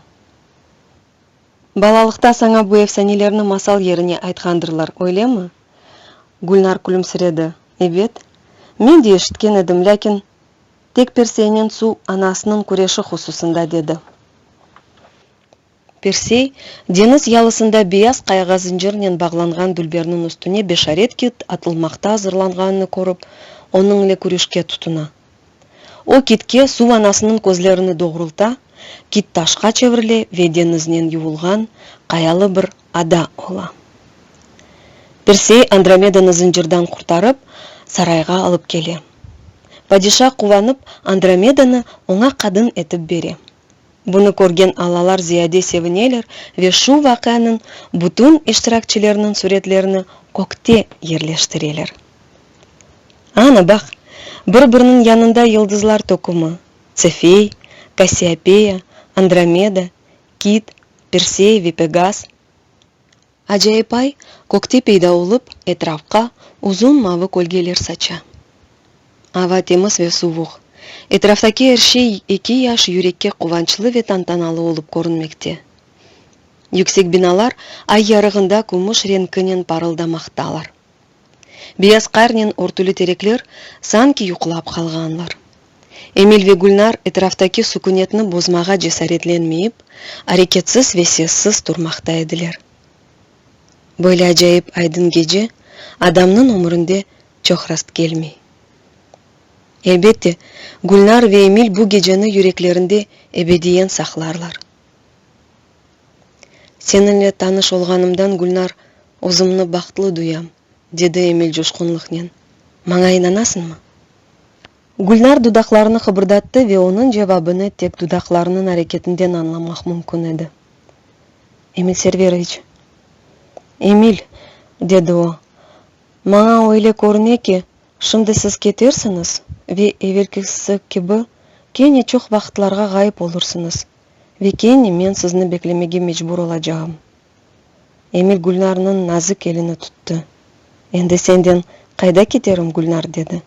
Balalıqta saña bu efsanelerni masal yerine aytqandırlar, öylemi? Gülnar külümsiredi. Ebet. Men de eşitken edim, lâkin tek Perseynen Suv Anasınıñ küreşi hususında, dedi. Persey, deñiz yalısında beyaz qayağa zıncırnen bağlanğan dülberniñ üstüne beşaret kit atılmaqta azırlanğanını körip, onıñle küreşke tutuna. O kitke Suv Anasınıñ közlerini doğrulta, kit taşqa çevirile ve deñiznen yuvulğan qayalı bir ada ola. Persey Andromedanı zıncırdan qurtarıp, sarayğa alıp kele. Padişa quvanıp, Andromedanı oña qadın etip bere. Bunı körgen alalar ziyade sevineler ve şu vaqianıñ bütün iştirakçileriniñ süretlerini kökte yerleştireler. Ana, baq, bir-biriniñ yanında yıldızlar tökümi, Tsefey, Kassiopeya, Andromeda, Kit, Persey ve Pegas. Acayip ay kökte peyda olıp, etrafqa uzun mavı kölgeler saça. Ava temiz ve suvuq. Etraftaki er şey eki yaş yürekke quvançlı ve tantanalı olıp körünmekte. Yüksek binalar ay yarığında kümüş renkinen parıldamaqtalar. Beyaz qarnen örtüli terekler sanki yuqlap qalğanlar. Emil ve Gülnar etraftaki sükünetni bozmağa cesaretlenmeyip, areketsiz ve sessiz turmaqta ediler. Böyle acayip aydın gece adamnıñ ömründe çoq rastkelmey. Elbette, Gülnar ve Emil bu geceni yüreklerinde ebediyen saqlarlar. Seninle tanış olğanımdan, Gülnar, özümni bahtlı duyam, dedi Emil coşqunlıqnen. Maña inanasıñmı? Gülnar dudaqlarını qıbırdattı ve onıñ cevabını tek dudaqlarınıñ areketinden añlamaq mümkün edi. Emil Serveroviç. Emil, dedi o, maña öyle körüne ki, şimdi siz ketersiñiz ve evelkisi kibi kene çoq vaqıtlarğa ğayıp olursıñız ve kene men sizni beklemege mecbur olacağım. Emil Gülnarnıñ nazik elini tuttı. Endi senden qayda keterim, Gülnar, dedi.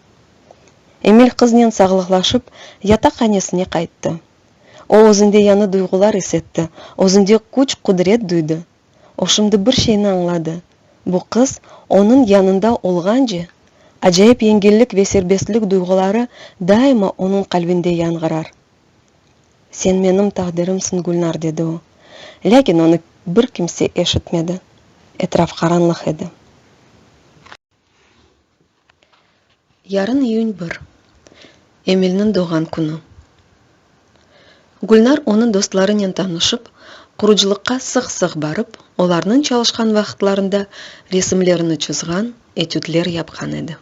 Emil qıznen sağlıqlaşıp, yataqhanesine qayttı. O özünde yañı duyğular is etti, özünde küç-qudret duydı. O şimdi bir şeyni añladı, bu qız onıñ yanında olğance, acayip yengillik ve serbestlik duyğuları daima onıñ qalbinde yañğırar. Sen menim taqdirimsiñ, Gülnar, dedi o. Lâkin onı bir kimse eşitmedi. Etraf qaranlıq edi. Yarın iyün bir. Emilniñ doğğan künü. Gülnar onıñ dostlarınen tanışıp, qurucılıqqa sıq-sıq barıp, olarnıñ çalışqan vaqıtlarında resimlerini çızğan, etüdler yapqan edi.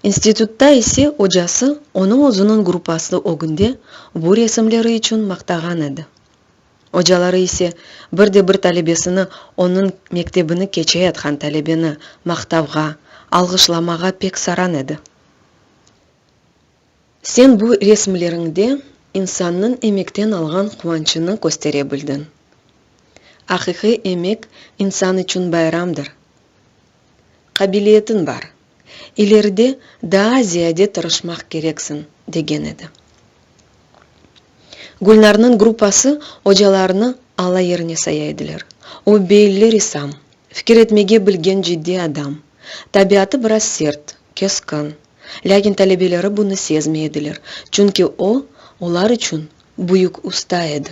İnstitutta ise ocası onı özüniñ gruppası ögünde bu resimleri içün maqtağan edi. Ocaları ise bir de bir talebesini onıñ mektebini keçeyatqan talebeni maqtavğa, alğışlamağa pek saran edi. Sen bu resimleriñde insannıñ emekten alğan quvançını köstere bildiñ. Aqiqiy emek insan içün bayramdır. Qabiliyetiñ bar. İleride daa ziyade tırışmaq kereksiñ, degen edi. Gülnarnıñ gruppası ocalarını ala yerine saya ediler. O belli ressam, fikir etmege bilgen ciddiy adam. Tabiatı biraz sert, keskin. Lâkin talebeleri bunı sezmey ediler, çünki o, olar içün büyük usta edi.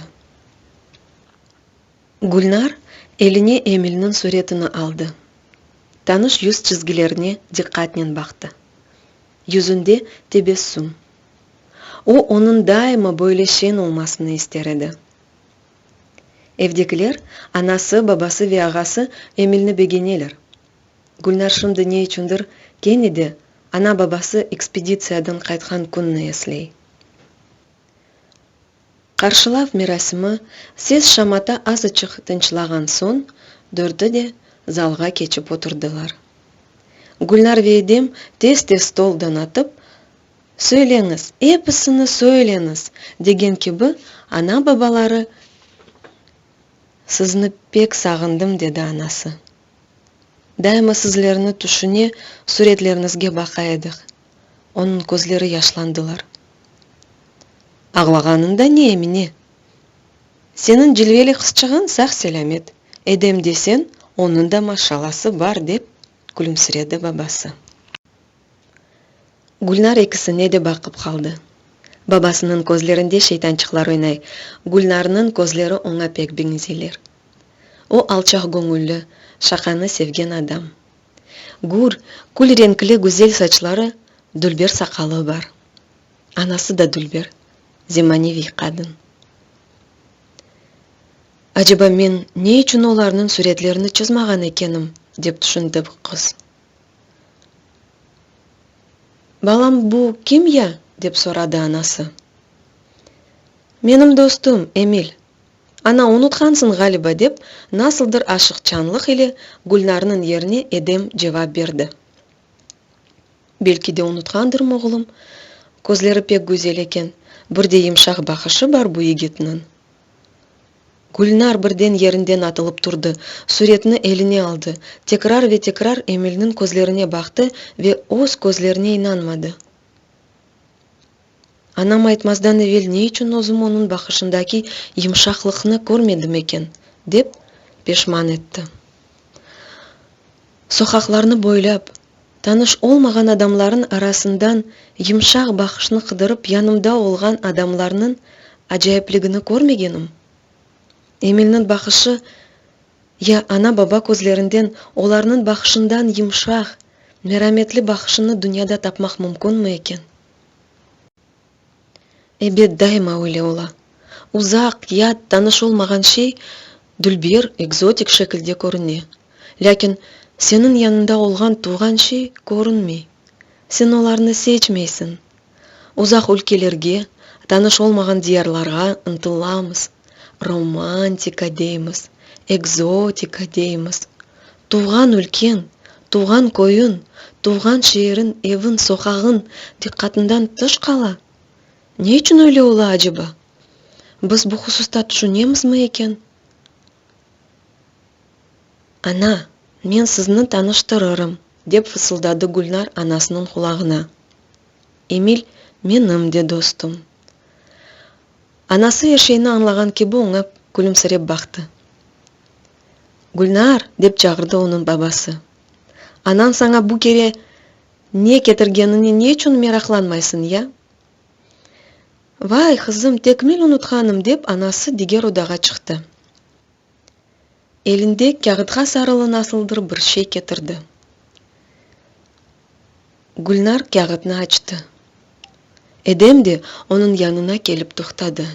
Gülnar eline Emilniñ süretini aldı. Tanış yüz çizgilerine diqqatnen baqtı. Yüzünde tebessüm. O, onıñ daima böyle şeñ olmasını ister edi. Evdekiler, anası, babası ve ağası Emilni begeneler. Gülnar şimdi ne içündir kene de ana-babası ekspeditsiyadan qaytqan künni esley. Qarşılav merasimi ses-şamata azıçıq tınçlağan soñ, dördü de zalğa keçip oturdılar. Gülnar ve Edem tez-tez stol donatıp, Söyleñiz, episini söyleñiz, degen kibi, ana-babaları Sizni pek sağındım, dedi anası. Daima sizlerni tüşüne, süretleriñizge baqa edik. Onıñ közleri yaşlandılar. Ağlağanıñ da ne, Emine? Seniñ cilveli qızçığıñ sağ-selâmet, Edem deseñ, onıñ da maşalası bar, dep külümsiredi babası. Gülnar ekisine de baqıp qaldı. Babasınıñ közlerinde şeytançıqlar oynay, Gülnarnıñ közleri oña pek beñzeyler. O alçaqgöñülli, şaqanı sevgen adam. Gür, kül renkli güzel saçları, dülber saqalı bar. Anası da dülber, zemaneviy qadın. Aceba men ne içün olarnıñ süretlerini çızmağan ekenim, dep tüşündi qız. Balam, bu kim ya? dep soradı anası. Menim dostum, Emil. Ana, unutqansıñ ğaliba, dep, nasıldır aşıqçanlıq ile Gülnarnıñ yerine Edem cevap berdi. Belki de unutqandırım, oğlum. Közleri pek güzel eken, bir de yımşaq baqışı bar bu yigitniñ. Gülnar birden yerinden atılıp turdı, süretni eline aldı, tekrar ve tekrar Emilniñ közlerine baqtı ve öz közlerine inanmadı. Anam aytmazdan evel ne içün özüm onıñ baqışındaki yımşaqlıqnı körmedim eken, dep peşman etti. Soqaqlarnı boylap, tanış olmağan adamların arasından yımşaq baqışnı qıdırıp yanımda olğan adamlarnıñ acayipligini körmegenim? Emilniñ baqışı ya ana-baba közlerinden, olarnıñ baqışından yımşaq, merametli baqışını dünyada tapmaq mümkünmi eken? Ebet, daima öyle ola. Uzaq, yat, tanış olmağan şey dülber, ekzotik şekilde körüne. Lâkin seniñ yanında olğan tuvğan şey körünmey. Sen olarnı seçmeysiñ. Uzaq ülkelerge, tanış olmağan diyarlarğa ıntılamız, romantika deymiz, ekzotika deymiz. Tuvğan ülkeñ, tuvğan köyüñ, tuvğan şeeriñ, eviñ, soqağıñ diqqatından tış qala. Ne içün öyle ola aceba? Biz bu hususta tüşünemizmi eken? Ana, men sizni tanıştırırım, dep fısıldadı Gülnar anasınıñ qulağına. Emil menim de dostum. Anası er şeyni añlağan kibi oña külümsirep baqtı. Gülnar, dep çağırdı onıñ babası. Anañ saña bu kere ne ketirgenine ne içün meraqlanmaysıñ, ya? Vay, qızım, tekmil unutqanım, dep anası diger odağa çıqtı. Elinde kâğıtqa sarılı nasıldır bir şey ketirdi. Gülnar kâğıtnı açtı. Edem de onıñ yanına kelip toqtadı.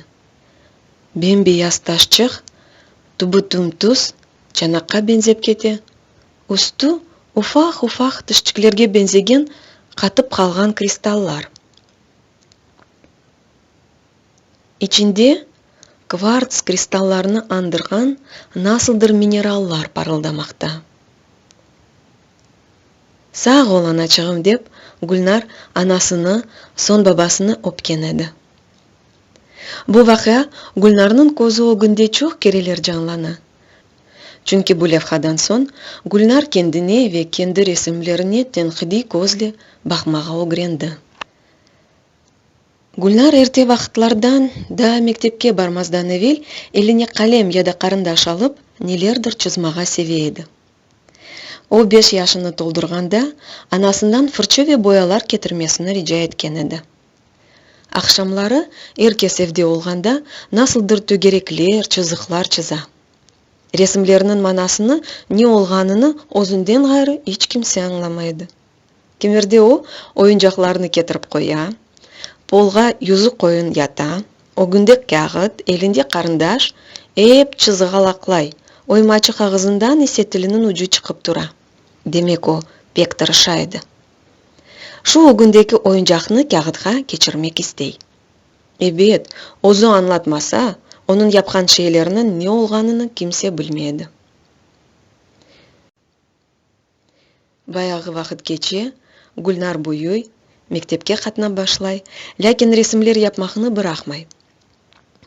Bem-beyaz taşçıq, tübü tüm-tüz, çanaqqa beñzep kete, üstü ufaq-ufaq tişçiklerge beñzegen qatıp qalğan kristallar. İçinde kvarts kristallarını añdırğan nasıldır minerallar parıldamaqta. Sağ ol, anaçığım, dep Gülnar anasını, soñ babasını öpken edi. Bu vaqia Gülnarnıñ közü ögünde çoq kereler canlana. Çünki bu levhadan soñ Gülnar kendine ve kendi resimlerine tenqidiy közle baqmağa ögrendi. Gülnar erte vaqıtlardan, daa mektepke barmazdan evel, eline qalem ya da qarındaş alıp, nelerdir çızmağa seve edi. O, beş yaşını toldurğanda, anasından fırçı ve boyalar ketirmesini rica etken edi. Aqşamları, er kes evde olğanda, nasıldır tögerekler, çızıqlar çıza. Resimleriniñ manasını, ne olğanını özünden ğayrı iç kimse añlamay edi. Kimerde o, oyuncaqlarını ketirip qoya, polğa yüzüqoyun yata, ögünde kâğıt, elinde qarındaş, ep çızğalaqlay, oymaçıq ağızından ise tiliniñ ucu çıqıp tura. Demek o, pek tırışa edi. Şu ögündeki oyuncaqnı kâğıtqa keçirmek istey. Ebet, özü añlatmasa, onıñ yapqan şeyleriniñ ne olğanını kimse bilmey edi. Bayağı vaqıt keçe, Gülnar büyüy, Mektepke qatnap başlay, lâkin resimler yapmaqnı bıraqmay.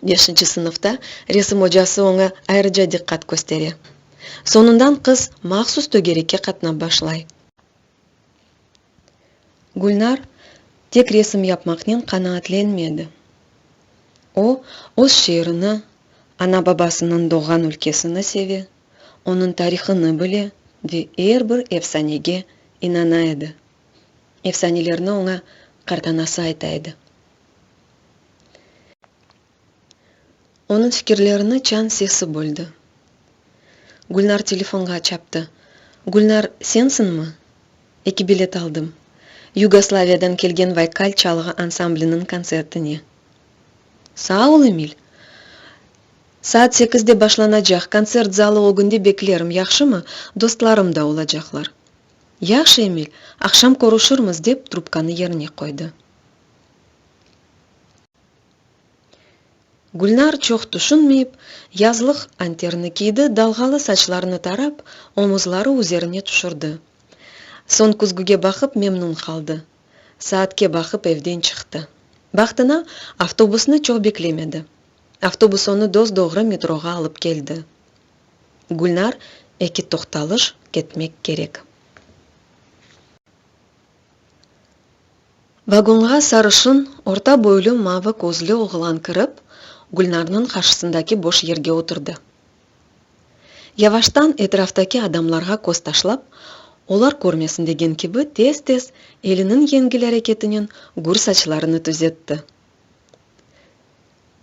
Beşinci sınıfta resim ocası oña ayrıca diqqat köstere. Soñundan qız mahsus tögerekke qatnap başlay. Gülnar tek resim yapmaqnen qanaatlenmedi. O, öz şeerini, ana-babasınıñ doğğan ülkesini seve, onıñ tarihını bile ve er bir efsanege inana edi. Efsanelerni oña qartanası ayta edi. Onıñ fikirlerini çañ sesi böldi. Gülnar telefonğa çaptı. Gülnar, sensiñmi? Eki bilet aldım. Yugoslaviyadan kelgen Vaykal çalğı ansambliniñ kontsertine. Sağ ol, Emil. Saat sekizde başlanacaq, kontsert zalı ögünde beklerim, yahşımı? Dostlarım da olacaqlar. Yahşı, Emil, aqşam körüşirmiz, dep trubkanı yerine qoydı. Gülnar çoq tüşünmeyip, yazlıq anterini kiydi, dalğalı saçlarını tarap, omuzları üzerine tüşürdi. Soñ küzgüge baqıp memnün qaldı. Saatke baqıp evden çıqtı. Bahtına, avtobusnı çoq beklemedi. Avtobus onı dos-doğru metroğa alıp keldi. Gülnar eki toqtalış ketmek kerek. Vagonğa sarışın, orta boylu, mavı közlü oğlan kirip, Gülnarnıñ qarşısındaki boş yerge oturdı. Yavaştan etraftaki adamlarğa köz taşlap, olar körmesin degen kibi tez-tez eliniñ yengil areketinen gür saçlarını tüzetti.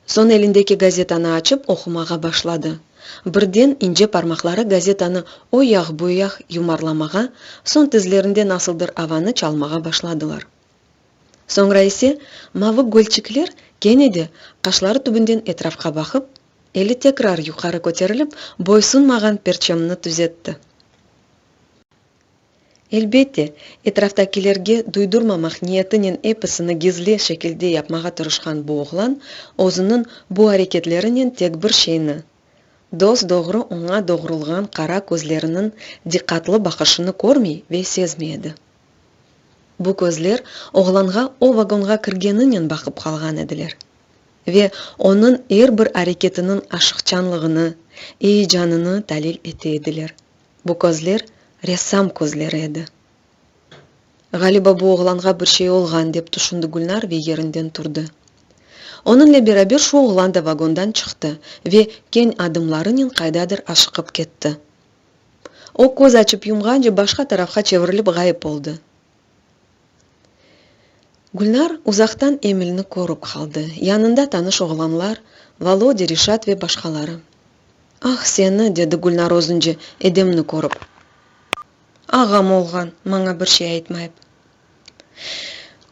Soñ elindeki gazetanı açıp oqumağa başladı. Birden ince parmaqları gazetanı o yaq-bu yaq yumarlamağa, soñ tizlerinde nasıldır avanı çalmağa başladılar. Soñra ise mavı gölçikler kene de qaşları tübünden etrafqa baqıp, eli tekrar yuqarı köterilip, boysunmağan perçemni tüzetti. Elbette, etraftakilerge duydurmamaq niyetinen episini gizli şekilde yapmağa tırışqan bu oğlan özüniñ bu areketlerinen tek bir şeyni, dos-doğru oña doğrulğan qara közleriniñ diqqatlı baqışını körmey ve sezmey edi. Bu közler oğlanğa o vagonğa kirgeninen baqıp qalğan ediler ve onıñ er bir areketiniñ aşıqçanlığını, eyecanını talil ete ediler. Bu közler ressam közleri edi. Ğaliba bu oğlanğa bir şey olğan, dep tüşündi Gülnar ve yerinden turdı. Onıñle beraber şu oğlan da vagondan çıqtı ve keñ adımlarınen qaydadır aşıqıp ketti. O köz açıp yumğance başqa tarafqa çevirilip ğayıp oldı. Gülnar uzaqtan Emilni körip qaldı. Yanında tanış oğlanlar, Volodya, Reşat ve başqaları. Ah, seni, dedi Gülnar özünce, Edemni körip. Ağam olğan, maña bir şey aytmayıp.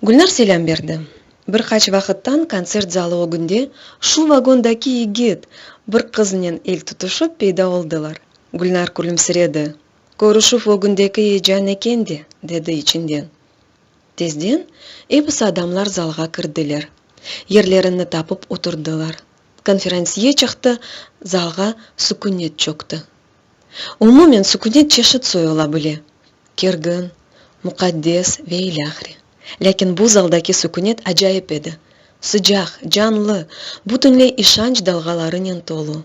Gülnar selâm berdi. Bir qaç vaqıttan kontsert zalı ögünde şu vagondaki yigit bir qıznen el tutuşıp peyda oldılar. Gülnar külümsiredi. Körüşüv ögündeki eyecan eken de, dedi içinden. Tezden episi adamlar zalğa kirdiler. Yerlerini tapıp oturdılar. Konferansiye çıqtı, zalğa sükünet çökti. Umumen sükünet çeşit soy ola bile, kergin, muqaddes ve ilâhre. Lâkin bu zaldaki sükünet acayip edi, sıcaq, canlı, bütünley işanç dalğalarınen tolu.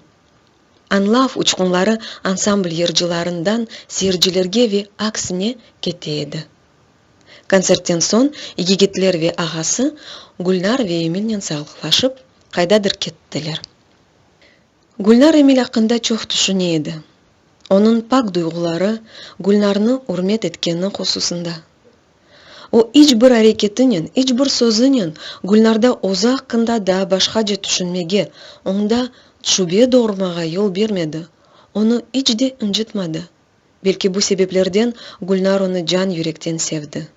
Añlav uçqunları ansambl yırcılarından seyircilerge ve aksine kete edi. Kontsertten soñ yigitler ve ağası Gülnar ve Emilnen sağlıqlaşıp, qaydadır kettiler. Gülnar Emil aqqında çoq tüşüne edi. Onıñ pak duyğuları, Gülnarnı ürmet etkeni hususında. O iç bir areketinen, iç bir sözünen Gülnarda özü aqqında daa başqace tüşünmege, oñda şübe doğurmağa yol bermedi, onı iç de ıncıtmadı. Belki bu sebeplerden Gülnar onı can-yürekten sevdi.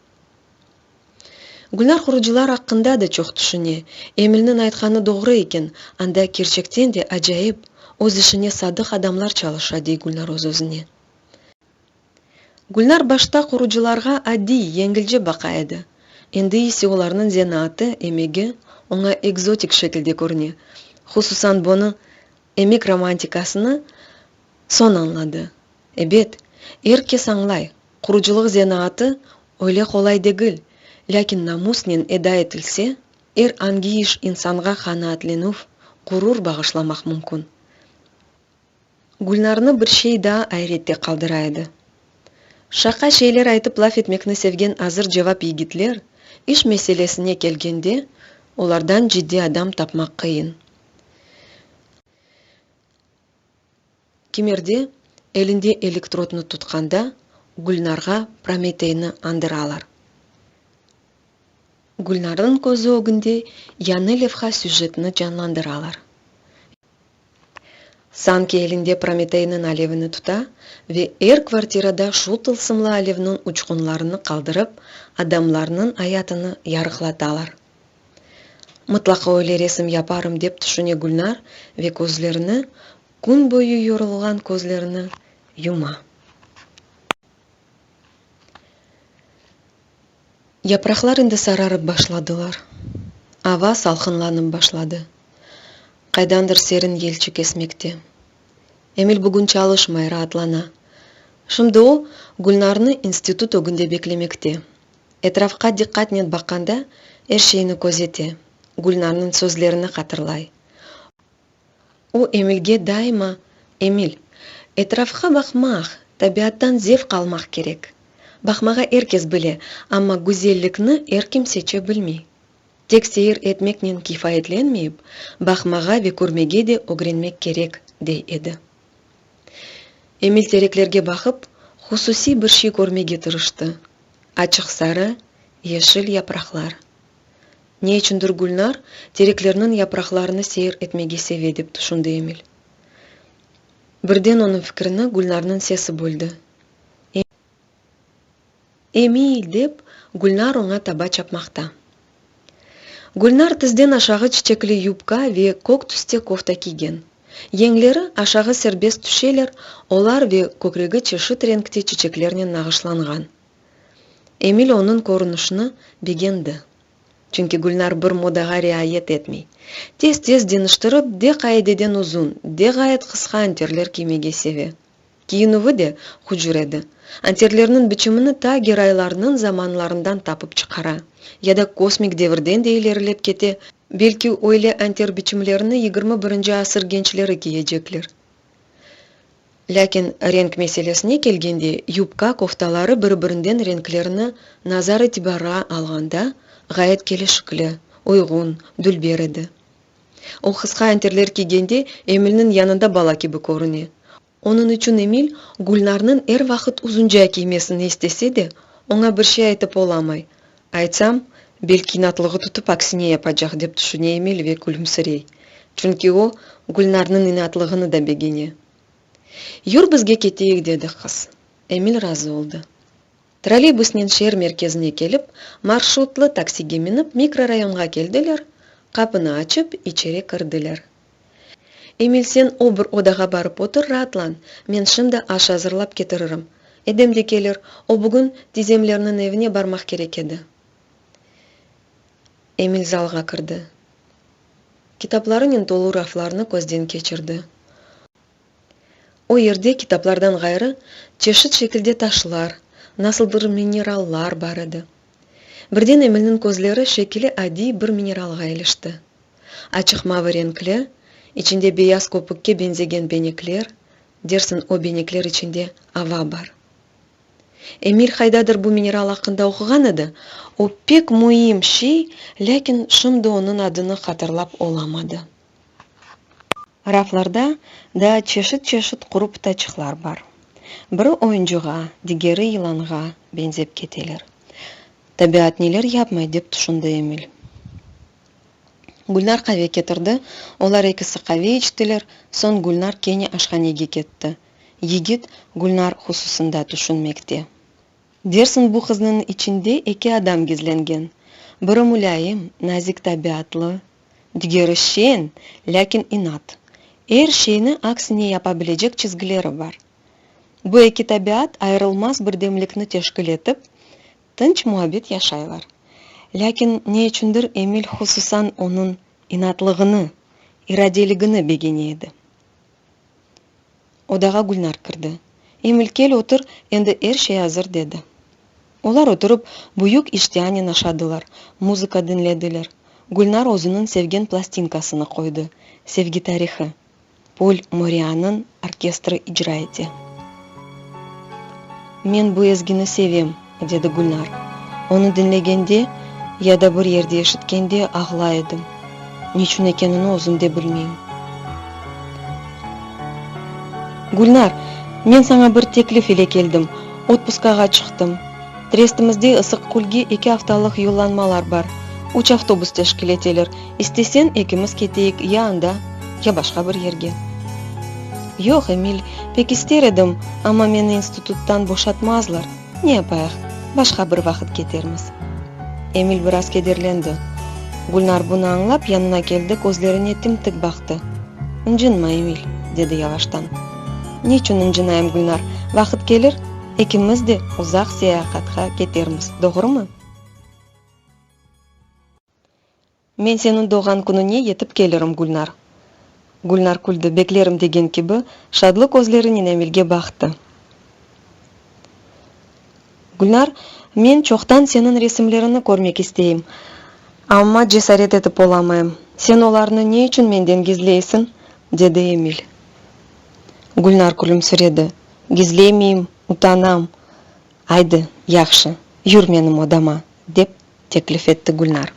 Gülnar qurucılar aqqında da çoq tüşüne. Emilniñ aytqanı doğru eken, anda kerçekten de acayip, öz işine sadıq adamlar çalışa, dey Gülnar öz-özüne. Gülnar başta qurucılarğa adiy, yengilce baqa edi. Endi ise olarnıñ zenaatı, emegi oña ekzotik şekilde körüne. Hususan bunı, emek romantikasını soñ añladı. Ebet, er kes añlay, qurucılıq zenaatı öyle qolay degil. Lâkin namusnen eda etilse, er angi iş insanğa qanaatlenüv, ğurur bağışlamaq mümkün. Gülnarnı bir şey daa ayrette qaldıra edi. Şaqa şeyler aytıp laf etmekni sevgen azır cevap yigitler, iş meselesine kelgende, olardan ciddiy adam tapmaq qıyın. Kimerde, elinde elektrodnı tutqanda, Gülnarğa Prometeyni añdıralar. Gülnarnıñ közü ögünde yañı levha süjetini canlandıralar. Sanki elinde Prometeyniñ alevini tuta ve er kvartirada şu tılsımlı alevniñ uçqunlarını qaldırıp, adamlarnıñ ayatını yarıqlatalar. Mıtlaqa öyle resim yaparım, dep tüşüne Gülnar ve közlerini, kün boyu yorulğan közlerini yuma. Yapraqlar endi sararıp başladılar. Ava salqınlanıp başladı. Qaydandır serin yelçik esmekte. Emil bugün çalışmay, raatlana. Şimdi o, Gülnarnı institut ögünde beklemekte. Etrafqa diqqatnen baqqanda, er şeyni közete, Gülnarnıñ sözlerini hatırlay. O, Emilge daima, Emil, etrafqa baqmaq, tabiattan zevq almaq kerek. Baqmağa er kes bile, amma güzellikni er kim seçe bilmey. Tek seyir etmeknen kifayetlenmeyip, baqmağa ve körmege de ögrenmek kerek, dey edi. Emil tereklerge baqıp, hususiy bir şey körmege tırıştı, açıq sarı, yeşil yapraqlar. Ne içündir Gülnar tereklerniñ yapraqlarını seyir etmege seve, dep tüşündi Emil. Birden onıñ fikrini Gülnarnıñ sesi böldi. Emil! dep, Gülnar oña taba çapmaqta. Gülnar tizden aşağı çiçekli yubka ve kök tüste kofta kiygen. Yeñleri aşağı serbest tüşeler, olar ve kökregi çeşit renkte çiçeklernen nağışlanğan. Emil onıñ körünişini begendi. Çünki Gülnar bir modağa riayet etmey. Tez-tez deñiştirip, de qaideden uzun, de ğayet qısqa anterler kiymege seve. Kiyinüvi de hucur edi. Anterlerniñ biçimini ta Geraylarnıñ zamanlarından tapıp çıqara. Ya da kosmik devirden de ilerilep kete, belki öyle anter biçimlerini 21-nci asır gençleri kiyecekler. Lâkin renk meselesine kelgende, yubka, koftaları bir-birinden renklerini nazar-itibarğa alğanda, ğayet kelişikli, uyğun, dülber edi. O qısqa anterler kiygende Emilniñ yanında bala kibi körüne. Onıñ içün Emil Gülnarnıñ er vaqıt uzunca kiymesini istese de, oña bir şey aytıp olamay. Aytsam, belki inatlığı tutıp aksine yapacaq, dep tüşüne Emil ve külümsirey. Çünki o, Gülnarnıñ inatlığını da begene. Yur bizge keteyik, dedi qız. Emil razı oldı. Trolleybusnen şeer merkezine kelip, marşrutlı taksige minip mikrorayonğa keldiler, qapını açıp, içeri kirdiler. Emil, sen o bir odağa barıp otur, raatlan, men şimdi aş azırlap ketiririm. Edem de kelir, o bugün tizemlerniñ evine barmaq kerek edi. Emil zalğa kirdi. Kitaplarınen tolu raflarnı közden keçirdi. O yerde kitaplardan ğayrı çeşit şekilde taşlar, nasıldır minerallar bar edi. Birden Emilniñ közleri şekili adiy bir mineralğa ilişti. Açıq mavı renkli, içinde beyaz köpükke beñzegen benekler, dersiñ o benekler içinde ava bar. Emil qaydadır bu mineral aqqında oquğan edi, o pek müim şey, lâkin şimdi onıñ adını hatırlap olamadı. Raflarda daa çeşit-çeşit quru pıtaçıqlar bar. Biri oyuncığa, digeri yılanğa beñzep keteler. Tabiat neler yapmay, dep tüşündi Emil. Gülnar qave ketirdi, olar ekisi qave içtiler, soñ Gülnar kene aşhanege ketti. Yigit Gülnar hususında tüşünmekte. Dersiñ bu qıznıñ içinde eki adam gizlengen, biri mulâyim, nazik tabiatlı, Digeri şeñ, lâkin inat. Er şeyni aksine yapa bilecek çizgileri bar. Bu eki tabiat ayırılmaz birdemlikni teşkil etip, tınç muabbet yaşaylar. Lâkin ne içündir Emil hususan onıñ inatlığını, iradeligini begene edi. Odağa Gülnar kirdi. Emil, kel otur, endi er şey azır, dedi. Olar oturıp, büyük iştianen aşadılar, muzıka diñlediler. Gülnar özüniñ sevgen plastinkasını qoydı, Sevgi tarihı. Pol Morianıñ orkestri icra ete. Men bu ezgini sevem, dedi Gülnar. Onı diñlegende ya da bir yerde eşitkende ağlay edim. Niçün ekenini özüm de bilmeyim. Gülnar, men saña bir teklif ile keldim. Otpuskağa çıqtım. Trestimizde Isıqkülge eki aftalıq yollanmalar bar. Üç avtobus teşkil eteler. İstesen, ekimiz keteyik ya anda, ya başqa bir yerge. Yoq, Emil, pek ister edim, amma meni instituttan boşatmazlar. Ne yapayıq, başqa bir vaqıt ketermiz. Emil biraz kederlendi. Gülnar bunı añlap, yanına keldi, közlerine tim-tik baqtı. Incınma, Emil, dedi yavaştan. Niçün incınayım, Gülnar? Vaqıt kelir, ekimiz de uzaq seyahatqa ketermiz, doğrumı? Men seniñ doğğan künüñe yetip kelirim, Gülnar. Gülnar küldi, beklerim degen kibi, şadlı közlerinen Emilge baqtı. Gülnar, men çoqtan seniñ resimleriñni körmek isteyim, amma cesaret etip olamayım. Sen olarnı ne içün menden gizleysiñ? dedi Emil. Gülnar külümsiredi. Gizlemeyim, utanam. Aydı, yahşı, yür menim odama, dep teklif etti Gülnar.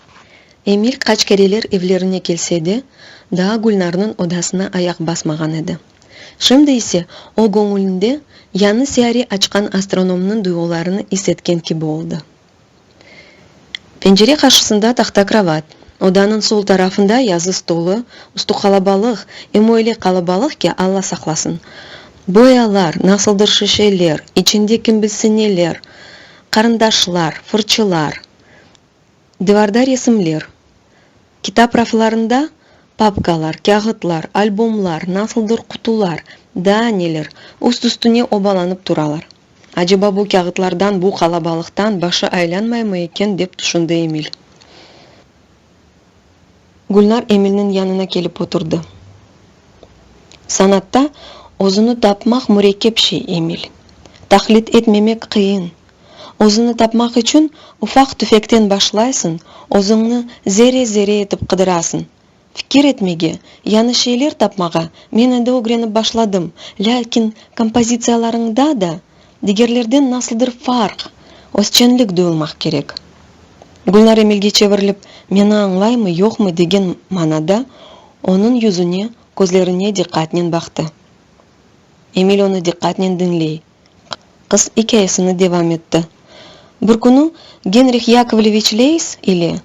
Emil qaç kereler evlerine kelse de, daa Gülnarnıñ odasına ayaq basmağan edi. Şimdi ise o göñülinde yañı siyare açqan astronomnıñ duyğularını is etken kibi oldı. Pencere qarşısında tahta krovat, odanıñ sol tarafında yazı stolu, üstü qalabalıq, em öyle qalabalıq ki, Alla saqlasın. Boyalar, nasıldır şişeler, içinde kim bilsin neler, Qarındaşlar, fırçılar, divarda resimler, kitap raflarında papkalar, kâğıtlar, albomlar, nasıldır qutular, daa neler üst-üstüne obalanıp turalar. Aceba bu kâğıtlardan, bu qalabalıqtan başı aylanmaymı eken, dep tüşündi Emil. Gülnar Emilniñ yanına kelip oturdı. Sanatta özüni tapmaq mürekkep şey, Emil. Taqlit etmemek qıyın. Özüni tapmaq içün ufaq-tüfekten başlaysıñ, özüñni zerre-zerre etip qıdırasıñ. Fikir etmege, yañı şeyler tapmağa men endi ögrenip başladım, lâkin kompozitsiyalarıñda da digerlerden nasıldır farq, özçenlik duyulmaq kerek. Gülnar Emilge çevirilip, meni añlaymı, yoqmı degen manada onıñ yüzüne, közlerine diqqatnen baqtı. Emil onı diqqatnen diñley. Qız ikâyesini devam etti. Bir künü Genrih Yakovleviç Leys ile,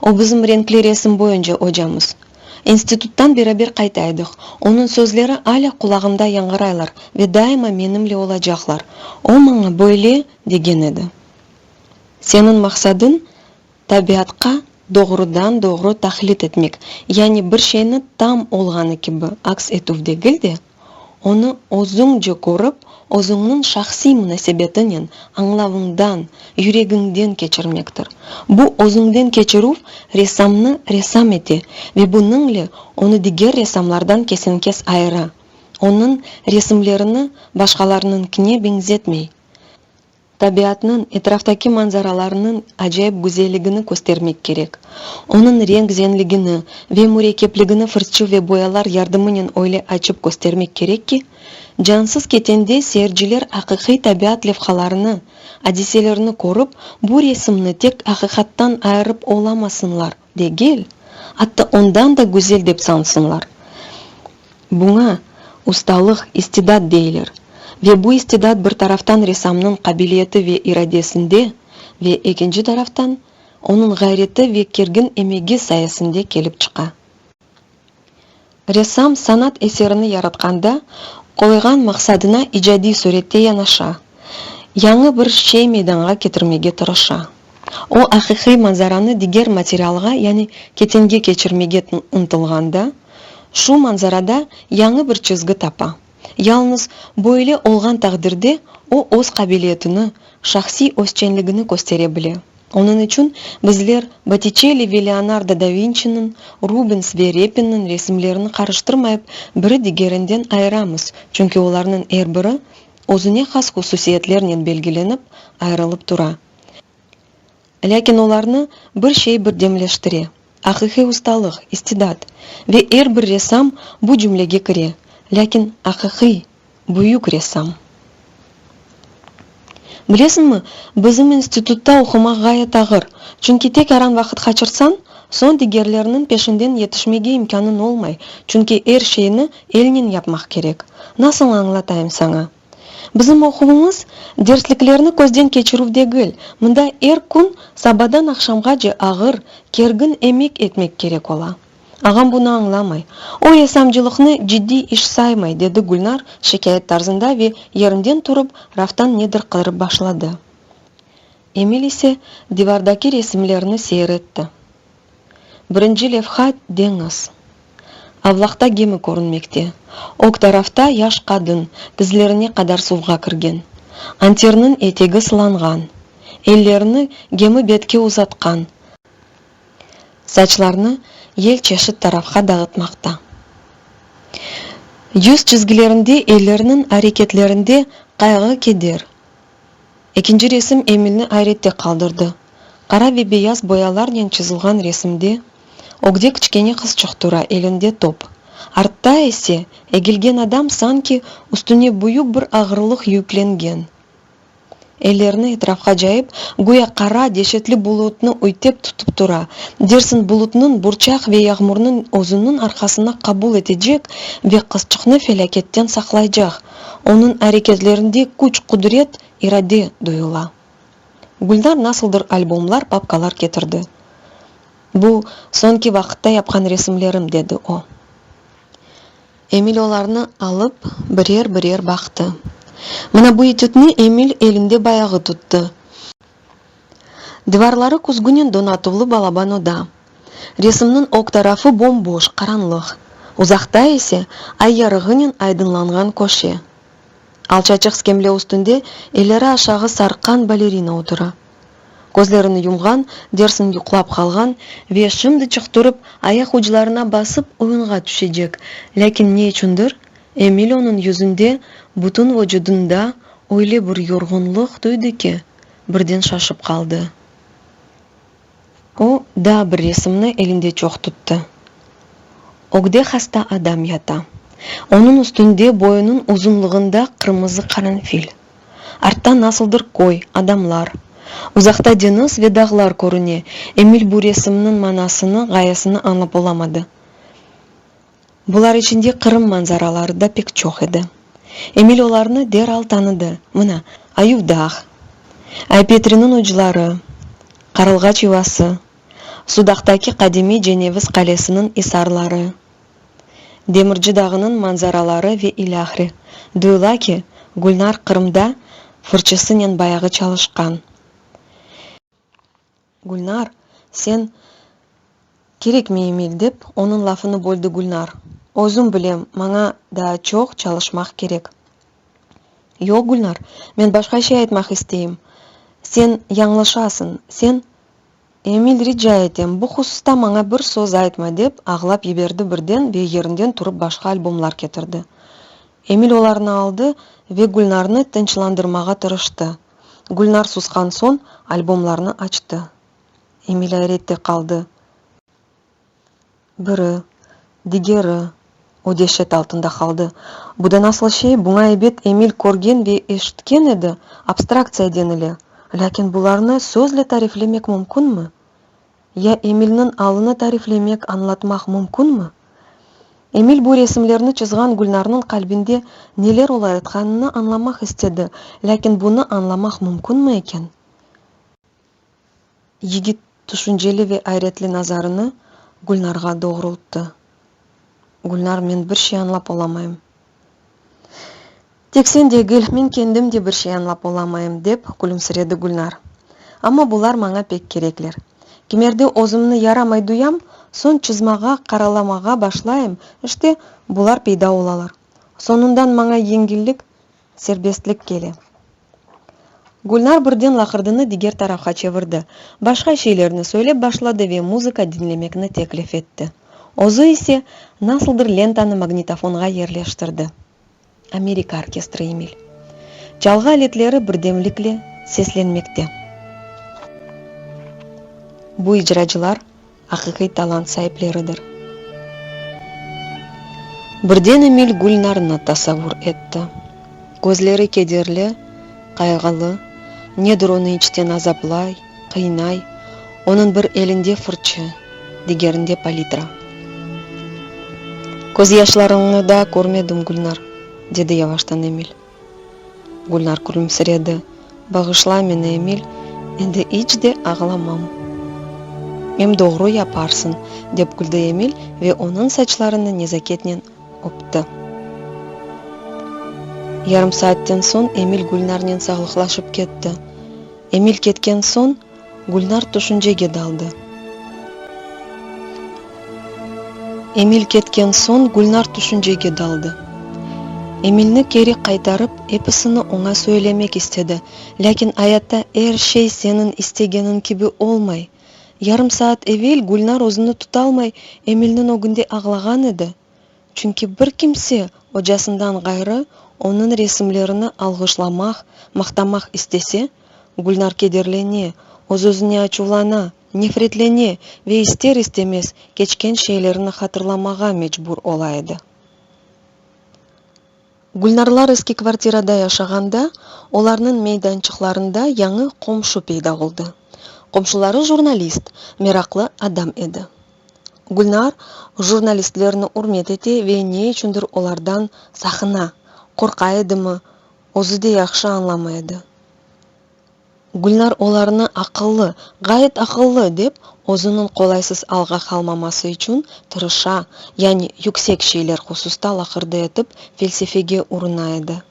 o bizim renkli resim boyunca ocamız, instituttan beraber qayta edik. Onıñ sözleri alâ qulağımda yañğıraylar ve daima menimle olacaqlar. O maña böyle degen edi. Seniñ maqsadıñ, tabiatqa doğrudan-doğru taqlit etmek, yani bir şeyni tam olğanı kibi aks etüv degil de, onı özüñce körip, özüñniñ şahsiy munasebetinen, añlavıñdan, yüregiñden keçirmektir. Bu özüñden keçirüv ressamnı ressam ete ve bunıñle onı diger ressamlardan kesen-kes ayıra, onıñ resimlerini başqalarnıñkine beñzetmey. Tabiatnıñ, etraftaki manzaralarnıñ acayip güzelligini köstermek kerek. Onıñ renk zenligini ve mürekkepligini fırçı ve boyalar yardımınen öyle açıp köstermek kerek ki, cansız ketende seyirciler aqiqiy tabiat levhalarını, adiselerini körip, bu resimni tek aqiqattan ayırıp olamasınlar degil, atta ondan da güzel dep sansınlar. Buña ustalıq, istidat deyler. Ve bu istidat bir taraftan ressamnıñ qabiliyeti ve iradesinde ve ekinci taraftan onıñ ğayreti ve kergin emegi sayesinde kelip çıqa. Ressam sanat eserini yaratqanda qoyğan maqsadına icadiy sürette yanaşa, yañı bir şey meydanğa ketirmege tırışa. O, aqiqiy manzaranı diger materialğa, yani ketenge keçirmege ıntılğanda, şu manzarada yañı bir çizgi tapa. Yalnız böyle olğan taqdirde o öz qabiliyetini, şahsiy özçenligini köstere bile. Onıñ içün bizler Bottiçelli ve Leonardo da Vinçiniñ, Rubens ve Repinniñ resimlerini qarıştırmayıp biri digerinden ayıramız, çünki olarnıñ er biri özüne has hususiyetlernen belgilenip, ayırılıp tura. Lâkin olarnı bir şey birdemleştire, aqiqiy ustalıq, istidat. Ve er bir ressam bu cümlege kire, lâkin aqiqiy, büyük ressam. Bilesiñmi, bizim institutta oqumaq ğayet ağır, çünki tek aran vaqıt qaçırsañ, soñ digerlerniñ peşinden yetişmege imkânıñ olmay, çünki er şeyni elnen yapmaq kerek. Nasıl añlatayım saña? Bizim oquvımız dersliklerni közden keçirüv degil, mında er kün sabadan aqşamğace ağır, kergin emek etmek kerek ola. Ağam bunı añlamay. O ressamcılıqnı ciddiy iş saymay, dedi Gülnar şikâyet tarzında ve yerinden turıp, raftan nedir qıdırıp başladı. Emil ise divardaki resimlerni seyir etti. Birinci levha, deñiz. Avlaqta gemi körünmekte. Ög tarafta yaş qadın, tizlerine qadar suvğa kirgen. Anterniñ etegi sılanğan. Ellerini gemi betke uzatqan. Saçlarını yel çeşit tarafqa dağıtmaqta. Yüz çizgilerinde, elleriniñ areketlerinde qayğı-keder. Ekinci resim Emilni ayrette qaldırdı. Qara ve beyaz boyalarnen çızılğan resimde ögde kiçkene qızçıq tura, elinde top. Artta ise egilgen adam sanki üstüne büyük bir ağırlıq yüklengen. Ellerini etrafqa cayıp, güya qara, deşetli bulutnı üytep tutıp tura, dersiñ bulutnıñ, burçaq ve yağmurnıñ özüniñ arqasına qabul etecek ve qızçıqnı felâketten saqlaycaq. Onıñ areketlerinde küç-qudret, irade duyula. Gülnar nasıldır albomlar, papkalar ketirdi. Bu, soñki vaqıtta yapqan resimlerim, dedi o. Emil olarnı alıp, birer-birer baqtı. Mına bu etüdni Emil elinde bayağı tuttı. Divarları küzgünen donatuvlı balaban oda. Resimniñ ög tarafı bom-boş, qaranlıq. Uzaqta ise ay yarığınen aydınlanğan köşe. Alçaçıq skemle üstünde elleri aşağı sarqqan balerina otura. Közlerini yumğan, dersiñ yuqlap qalğan ve şimdiçik turıp ayaq uclarına basıp oyunğa tüşecek, lâkin ne içündir Emil onıñ yüzünde, bütün vucudında öyle bir yorğunlıq duydı ki, birden şaşıp qaldı. O, daa bir resimni elinde çoq tuttı. Ögde hasta adam yata. Onıñ üstünde boyunıñ uzunlığında qırmızı qaranfil. Artta nasıldır köy, adamlar. Uzaqta deñiz ve dağlar körüne. Emil bu resimniñ manasını, ğayesini añlap olamadı. Bular içinde Qırım manzaraları da pek çoq edi. Emil olarnı deral tanıdı, mına, Ayuv dağ, Ay-Petriniñ ucları, Qarılğaç yuvası, Sudaqtaki qadimiy Ceneviz qalesiniñ isarları, Demirci dağınıñ manzaraları ve ilâhre. Duyula ki, Gülnar Qırımda fırçısınen bayağı çalışqan. Gülnar, sen, Kerekmey, Emil, dep, onıñ lafını böldi Gülnar. Özüm bilem, maña daa çoq çalışmaq kerek. Yoq, Gülnar, men başqa şey aytmaq isteyim. Sen yañlışasıñ, sen, Emil, rica etem, bu hususta maña bir söz aytma, dep, ağlap yiberdi birden ve yerinden turıp başqa albomlar ketirdi. Emil olarnı aldı ve Gülnarnı tınçlandırmağa tırıştı. Gülnar susqan soñ, albomlarnı açtı. Emil ayrette qaldı. Biri, digeri, o deşet altında qaldı. Bu da nasıl şey, buña ebet Emil körgen ve eşitken edi, abstraktsiya denile. Lâkin bularnı sözle tariflemek mümkünmi? Ya Emilniñ alını tariflemek, añlatmaq mümkünmi? Emil bu resimlerni çızğan Gülnarnıñ qalbinde neler olayatqanını añlamaq istedi, lâkin bunı añlamaq mümkünmi eken? Yigit tüşünceli ve ayretli nazarını Gülnarğa doğrulttı. Gülnar, men bir şey añlap olamayım. Tek sen degil, men kendim de bir şey añlap olamayım, dep külümsiredi Gülnar. Amma bular maña pek kerekler. Kimerde özümni yaramay duyam, soñ çızmağa, qaralamağa başlayım, işte, bular peyda olalar. Soñundan maña yengillik, serbestlik kele. Gülnar birden laqırdını diger tarafqa çevirdi, başqa şeylerni söylep başladı ve muzıka diñlemekni teklif etti. Özü ise nasıldır lentanı magnitofonğa yerleştirdi. Amerika orkestri Emil. Çalğı aletleri birdemlikle seslenmekte. Bu icracılar aqiqiy talant saipleridir. Birden Emil Gülnarnı tasavvur etti. Közleri kederli, qayğılı, nedir onı içten azaplay, qıynay, onıñ bir elinde fırçı, digerinde palitra. Közyaşlarıñnı daa körmedim, Gülnar, dedi yavaştan Emil. Gülnar külümsiredi, Bağışla meni, Emil, endi iç de ağlamam. Em doğru yaparsıñ, dep küldi Emil ve onıñ saçlarını nezaketnen öpti. Yarım saatten soñ Emil Gülnarnen sağlıqlaşıp ketti. Emil ketken soñ, Gülnar tüşüncege daldı. Emil ketken soñ, Gülnar tüşüncege daldı. Emilni keri qaytarıp, episini oña söylemek istedi, lâkin ayatta er şey seniñ istegeniñ kibi olmay. Yarım saat evel Gülnar özüni tutalmay, Emilniñ ögünde ağlağan edi. Çünki bir kimse, ocasından ğayrı, onıñ resimlerini alğışlamaq, maqtamaq istese, Gülnar kederlene, öz-özüne açuvlana, nefretlene ve ister-istemez keçken şeylerni hatırlamağa mecbur ola edi. Gülnarlar eski kvartirada yaşağanda, olarnıñ meydançıqlarında yañı qomşu peyda oldı. Qomşuları jurnalist, meraqlı adam edi. Gülnar jurnalistlerni ürmet ete ve ne içündir olardan saqına, qorqa edimi, özü de yahşı añlamay edi. Gülnar olarnı aqıllı, ğayet aqıllı dep, özüniñ qolaysız alğa qalmaması içün tırışa, yani yüksek şeyler hususta laqırdı etip, felsefege uruna edi.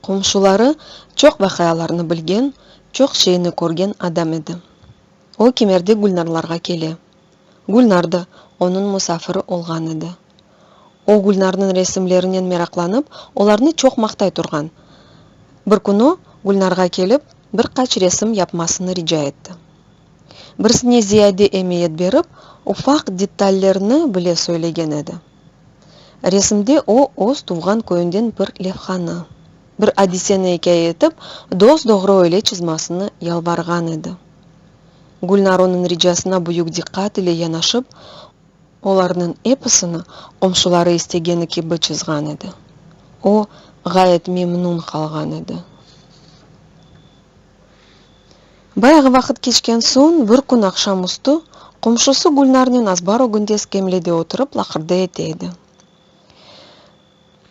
Qomşuları çoq vaqialarnı bilgen, çoq şeyni körgen adam edi. O, kimerde Gülnarlarğa kele. Gülnar da onıñ musafiri olğan edi. O, Gülnarnıñ resimlerinen meraqlanıp, olarnı çoq maqtay turğan. Bir künü Gülnarğa kelip, bir qaç resim yapmasını rica etti. Birisine ziyade emiyet berip, ufaq detallerni bile söylegen edi. Resimde o, öz tuvğan köyünden bir levhanı, bir adiseni ikâye etip, dos-doğru öyle çızmasını yalvarğan edi. Gülnar onıñ ricasına büyük diqqat ile yanaşıp, olarnıñ episini qomşuları istegeni kibi çızğan edi. O, ğayet memnün qalğan edi. Bayağı vaqıt keçken soñ, bir kün aqşam üstü, qomşusı Gülnarnen azbar ögünde skemlede oturıp laqırdı ete edi.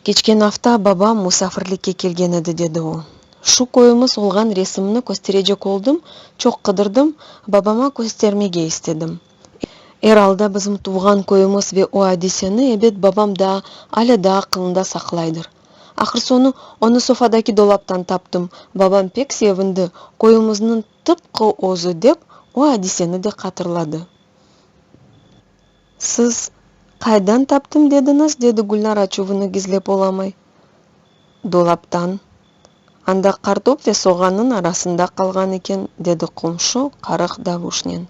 Keçken afta babam musafirlikke kelgen edi, dedi o. Şu köyümiz olğan resimni kösterecek oldım, çoq qıdırdım, babama köstermege istedim. Er alda bizim tuvğan köyümiz ve o adiseni ebet babam daa alâ daa aqılında saqlaydır. Ahır soñu onı sofadaki dolaptan taptım, babam pek sevindi, köyümizniñ tıpqı özü dep, o adiseni de qatırladı. Siz qaydan taptım dediñiz? dedi Gülnar açuvını gizlep olamay. Dolaptan. Anda qartop ve soğannıñ arasında qalğan eken, dedi qomşu qarıq davuşnen.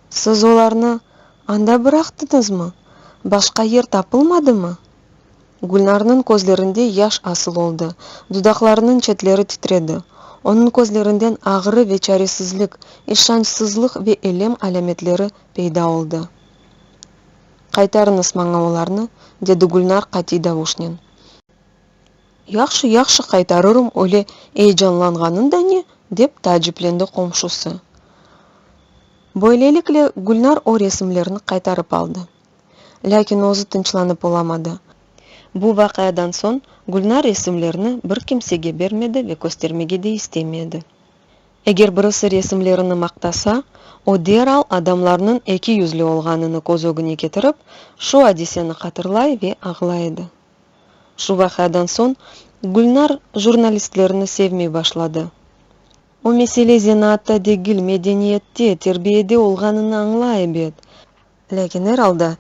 Siz olarnı anda bıraqtıñızmı? Başqa yer tapılmadımı? Gülnarnıñ közlerinde yaş asıl oldı, dudaqlarınıñ çetleri titredi. Onıñ közlerinden ağrı ve çaresizlik, işançsızlıq ve elem alâmetleri peyda oldı. Qaytarıñız maña olarnı, dedi Gülnar qatiy davuşnen. Yahşı, yahşı, qaytarırım, öyle eyecanlanğanıñ da ne? dep taaciplendi qomşusı. Böylelikle, Gülnar o resimlerni qaytarıp aldı. Lâkin özü tınçlanıp olamadı. Bu vaqiadan soñ Gülnar resimlerni bir kimsege bermedi ve köstermege de istemedi. Eger birisi resimlerini maqtasa, o deral adamlarnıñ ekiyüzlü olğanını köz ögüne ketirip, şu adiseni hatırlay ve ağlay edi. Şu vaqiadan soñ Gülnar jurnalistlerni sevmey başladı. O mesele zenaatta degil, medeniyette, terbiyede olğanını añlay ebet. Lâkin er alda,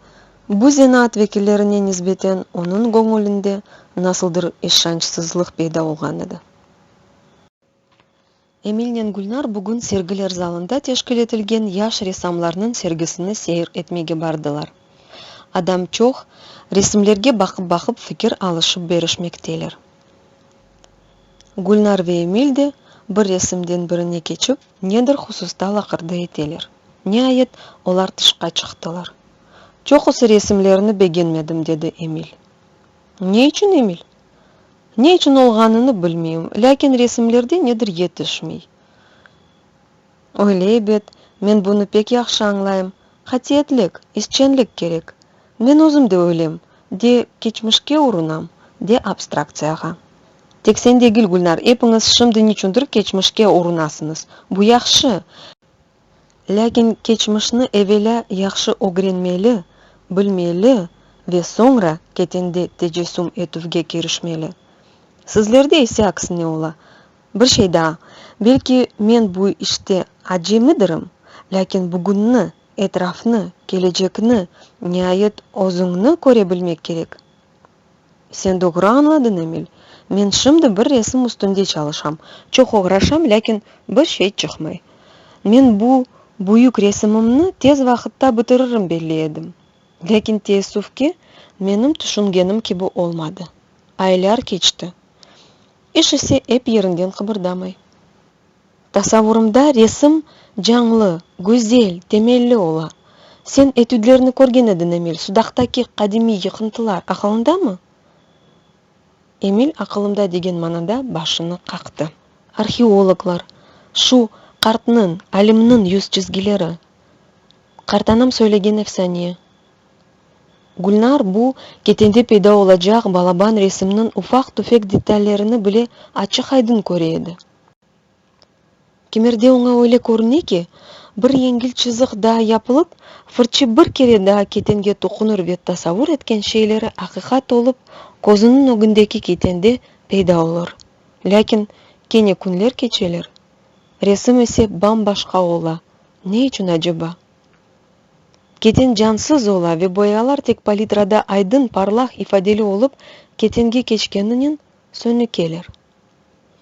bu zenaat vekillerine nisbeten onıñ göñülinde nasıldır işançsızlıq peyda olğan edi. Emilnen Gülnar bugün sergiler zalında teşkil etilgen yaş ressamlarnıñ sergisini seyir etmege bardılar. Adam çoq, resimlerge baqıp-baqıp fikir alışıp-berişmekteler. Gülnar ve Emil de bir resimden birine keçip, nedir hususta laqırdı eteler. Niayet, olar tışqa çıqtılar. Çoqusı resimlerni begenmedim, dedi Emil. Ne içün, Emil? Ne içün olğanını bilmeyim, lâkin resimlerde nedir yetişmey. Öyle ebet, men bunı pek yahşı añlayım. Qatiyetlik, izçenlik kerek. Men özüm de öylem, de keçmişke urunam, de abstraktsiyağa. Tek sen degil, Gülnar, epiñiz şimdi niçündir keçmişke urunasıñız. Bu yahşı. Lâkin keçmişni evelâ yahşı ögrenmeli, bilmeli ve soñra ketende tecessüm etüvge kirişmeli. Sizlerde ise aksine ola. Bir şey daa, belki men bu işte acemidirim, lâkin bugünni, etrafnı, kelecekni, niayet özüñni köre bilmek kerek. Sen doğru añladıñ, Emil. Men şimdi bir resim üstünde çalışam. Çoq oğraşam, lâkin bir şey çıqmay. Men bu büyük resimimni tez vaqıtta bitiririm belli edim. Lâkin teessüf ki, menim tüşüngenim kibi olmadı. Aylar keçti. İş ise ep yerinden qıbırdamay. Tasavurımda resim canlı, güzel, temelli ola. Sen etüdlerni körgen ediñ, Emil, Sudaqtaki qadimiy yıqıntılar aqılıñdamı? Emil aqılımda degen manada başını qaqtı. Arheologlar, şu qartnıñ, alimniñ yüz çizgileri, qartanam söylegen efsane. Gülnar bu, ketende peyda olacaq balaban resimniñ ufaq-tüfek detallerini bile açıq-aydın köre edi. Kimerde oña öyle körüne ki, bir yengil çızıq daa yapılıp, fırçı bir kere daa ketenge toqunır ve tasavur etken şeyleri aqiqat olıp, közüniñ ögündeki ketende peyda olur. Lâkin kene künler keçeler, resim ise bam-başqa ola. Ne içün aceba? Keten cansız ola ve boyalar tek palitrada aydın, parlaq ifadeli olıp, ketenge keçkeninen sönükeler.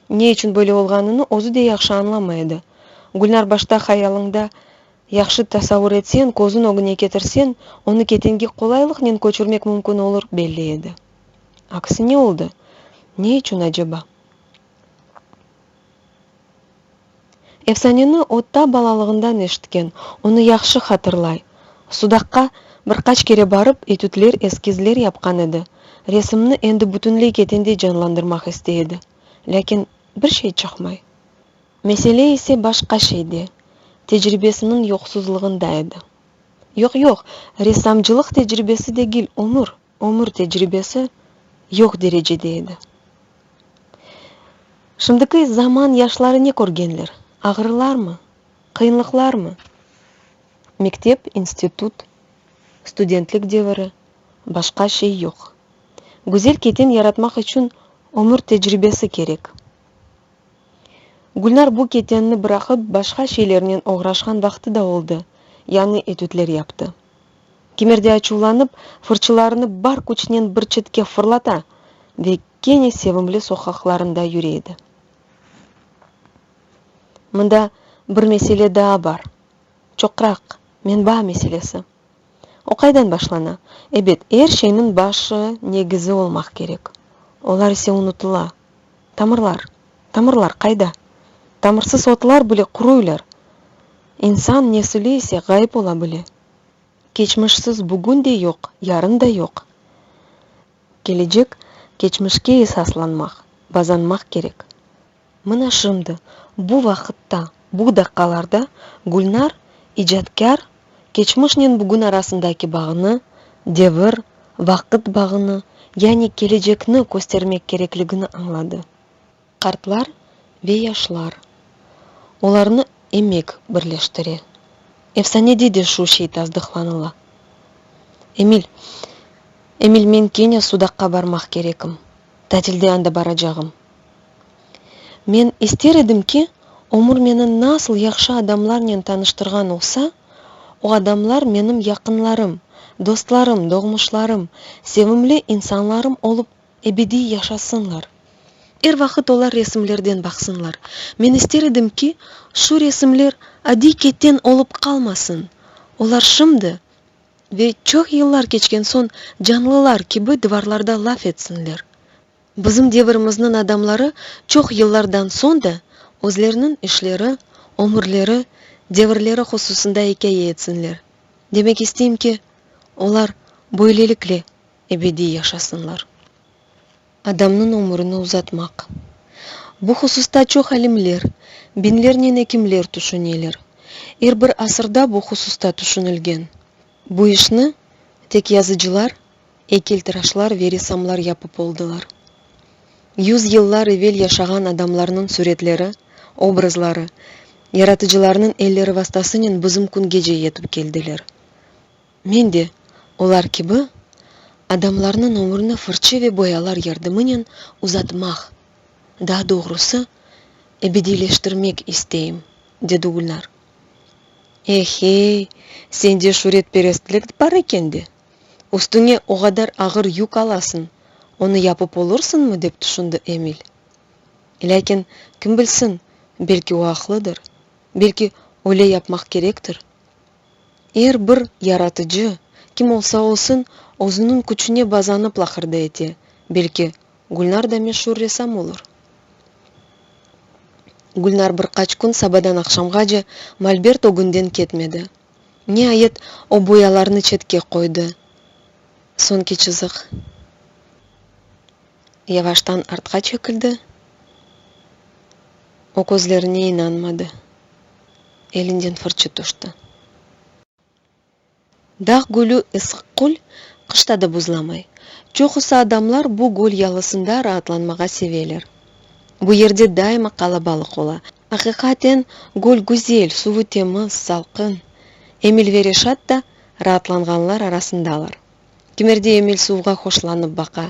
Ne içün böyle olğanını özü de yahşı añlamay edi. Gülnar başta hayalıñda yahşı tasavur etseñ, közüñ ögüne ketirseñ, onı ketenge qolaylıqnen köçürmek mümkün olur belli edi. Aksine oldı. Ne içün aceba? Efsaneni o ta balalığından eşitken, onı yahşı hatırlay. Sudaqqa bir qaç kere barıp, etüdler, eskizler yapqan edi. Resimni endi bütünley ketende canlandırmaq istey edi. Lâkin bir şey çıqmay. Mesele ise başqa şeyde, tecribesiniñ yoqsuzlığında edi. Yoq-yoq, ressamcılıq tecribesi degil, ömür, ömür tecribesi yoq derecede edi. Şimdiki zaman yaşları ne körgenler? Ağrılarmı? Qıyınlıqlarmı? Mektep, institut, studentlik deviri, başqa şey yoq. Güzel keten yaratmaq içün ömür tecribesi kerek. Gülnar bu ketenni bıraqıp, başqa şeylernen oğraşqan vaqtı da oldı, yañı etüdler yaptı. Kimerde açuvlanıp, fırçılarını bar küçnen bir çetke fırlata ve kene sevimli soqaqlarında yüre edi. Mında bir mesele daa bar, çoqraq, menba meselesi. O qaydan başlana? Ebet, er şeyniñ başı, negizi olmaq kerek. Olar ise unutıla. Tamırlar, tamırlar qayda? Tamırsız otlar bile quruylar. İnsan nesili ise ğayıp ola bile. Keçmişsiz bugün de yoq, yarın da yoq. Kelecek keçmişke esaslanmaq, bazanmaq kerek. Mına şimdi, bu vaqıtta, bu daqqalarda Gülnar, icatkâr, keçmişnen bugün arasındaki bağnı, devir, vaqıt bağını, yani kelecekni köstermek kerekligini añladı. Qartlar ve yaşlar. Olarnı emek birleştire. Efsanede de şu şey tasdıqlanıla. Emil, Emil, men kene Sudaqqa barmaq kerekim. Tatilde anda baracağım. Men ister edim ki, ömür meni nasıl yahşı adamlarnen tanıştırğan olsa, o adamlar menim yaqınlarım, dostlarım, doğmuşlarım, sevimli insanlarım olıp ebediy yaşasınlar. Er vaqıt olar resimlerden baqsınlar. Men ister edim ki, şu resimler adiy keten olıp qalmasın, olar şimdi ve çoq yıllar keçken soñ canlılar kibi divarlarda laf etsinler. Bizim devirimizniñ adamları çoq yıllardan soñ da özleriniñ işleri, ömürleri, devirleri hususında ikâye etsinler. Demek isteyim ki, olar böylelikle ebediy yaşasınlar. Adamnıñ ömürini uzatmaq. Bu hususta çoq alimler, biñlernen ekimler tüşüneler. Er bir asırda bu hususta tüşünilgen. Bu işni tek yazıcılar, eykeltıraşlar ve ressamlar yapıp oldılar. Yüz yıllar evel yaşağan adamlarnıñ süretleri, obrazları, yaratıcılarnıñ elleri vastasınen bizim küngece yetip keldiler. Men de, olar kibi, adamlarnıñ ömrüni fırçı ve boyalar yardımınen uzatmaq, daa doğrusı, ebediyleştirmek isteyim, dedi Gülnar. Eh-hey, sende şüretperestlik bar eken de! Üstüñe o qadar ağır yük alasıñ, onı yapıp olursıñmı, dep tüşündi Emil. Lâkin, kim bilsin, belki o aqlıdır, belki öyle yapmaq kerektir. Er bir yaratıcı, kim olsa olsun, özüniñ küçüne bazanıp laqırdı ete, belki, Gülnar da meşur ressam olur. Gülnar bir qaç kün sabadan aqşamğace molbert ögünden ketmedi. Niayet, o boyalarnı çetke qoydı. Soñki çızıq. Yavaştan artqa çekildi. O közlerine inanmadı. Elinden fırçı tüşti. Dağ gölü Issıqkul qışta da buzlamay. Çoqusı adamlar bu göl yalısında raatlanmağa seveler. Bu yerde daima qalabalıq ola. Aqiqaten, göl güzel, suvu temiz, salqın. Emil ve Reşat da raatlanğanlar arasındalar. Kimerde Emil suvğa hoşlanıp baqa,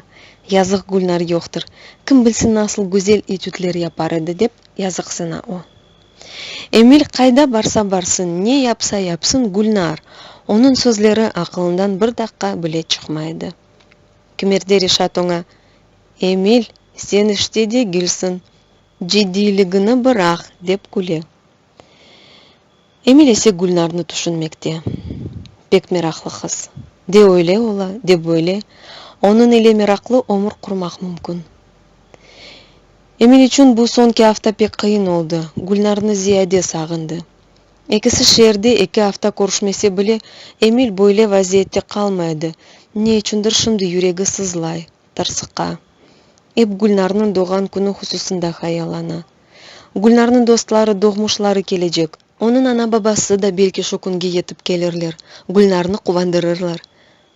Yazıq Gülnar yoqtır, kim bilsin nasıl güzel etüdler yapar edi, dep yazıqsına o. Emil qayda barsa barsın, ne yapsa yapsın, Gülnar, onıñ sözleri aqılından bir daqqa bile çıqmay edi. Kimerde Reşat oña, Emil, sen işte degilsiñ, ciddiyligini bıraq, dep küle. Emil ise Gülnarnı tüşünmekte. Pek meraqlı qız. De öyle ola, de böyle, onıñ ile meraqlı ömür qurmaq mümkün. Emil içün bu soñki afta pek qıyın oldı, Gülnarnı ziyade sağındı. Ekisi şeerde eki afta körüşmese bile, Emil böyle vaziyette qalmay edi, ne içündir şimdi yüregi sızlay, tırsıqa. Ep Gülnarnıñ doğğan künü hususında hayallana. Gülnarnıñ dostları, doğmuşları kelecek. Onıñ ana-babası da belki şu künge yetip kelirler, Gülnarnı quvandırırlar.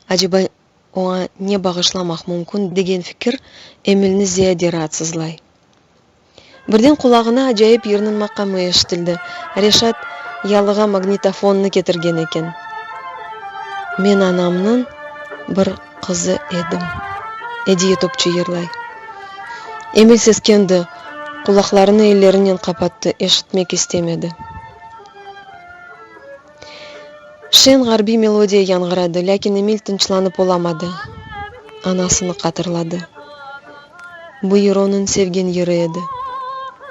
Aceba, oña ne bağışlamaq mümkün, degen fikir Emilni ziyade raatsızlay. Birden qulağına acayip yırnıñ maqamı eşitildi. Reşat yalığa magnitofonnı ketirgen eken. Men anamnıñ bir qızı edim. Ediye Topçu yırlay. Emil seskendi, qulaqlarını ellerinen qapattı, eşitmek istemedi. Şeñ ğarbiy melodiya yañğıradı, lâkin Emil tınçlanıp olamadı. Anasını qatırladı. Bu yır onıñ sevgen yırı edi.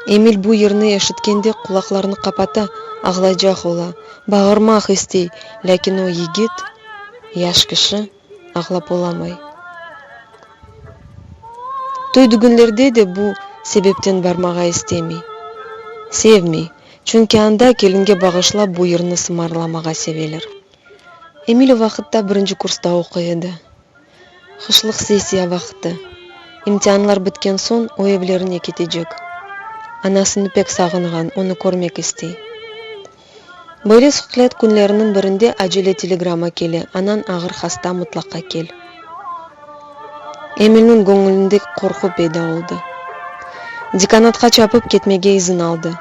Emil bu yırnı eşitkende qulaqlarını qapata, ağlaycaq ola, bağırmaq istey, lâkin o yigit, yaş kişi, ağlap olamay. Toy-dügünlerde de bu sebepten barmağa istemey. Sevmey, çünki anda kelinge bağışlap bu yırnı sımarlamağa seveler. Emil o vaqıtta birinci kursta oquy edi. Qışlıq sessiya vaqtı. İmtianlar bitken soñ o evlerine ketecek. Anasını pek sağınğan, onı körmek istey. Böyle suklet künleriniñ birinde acele telegramma kele, Anañ ağır hasta, mıtlaqa kel. Emilniñ göñülinde qorqu peyda oldı. Dekanatqa çapıp ketmege izin aldı.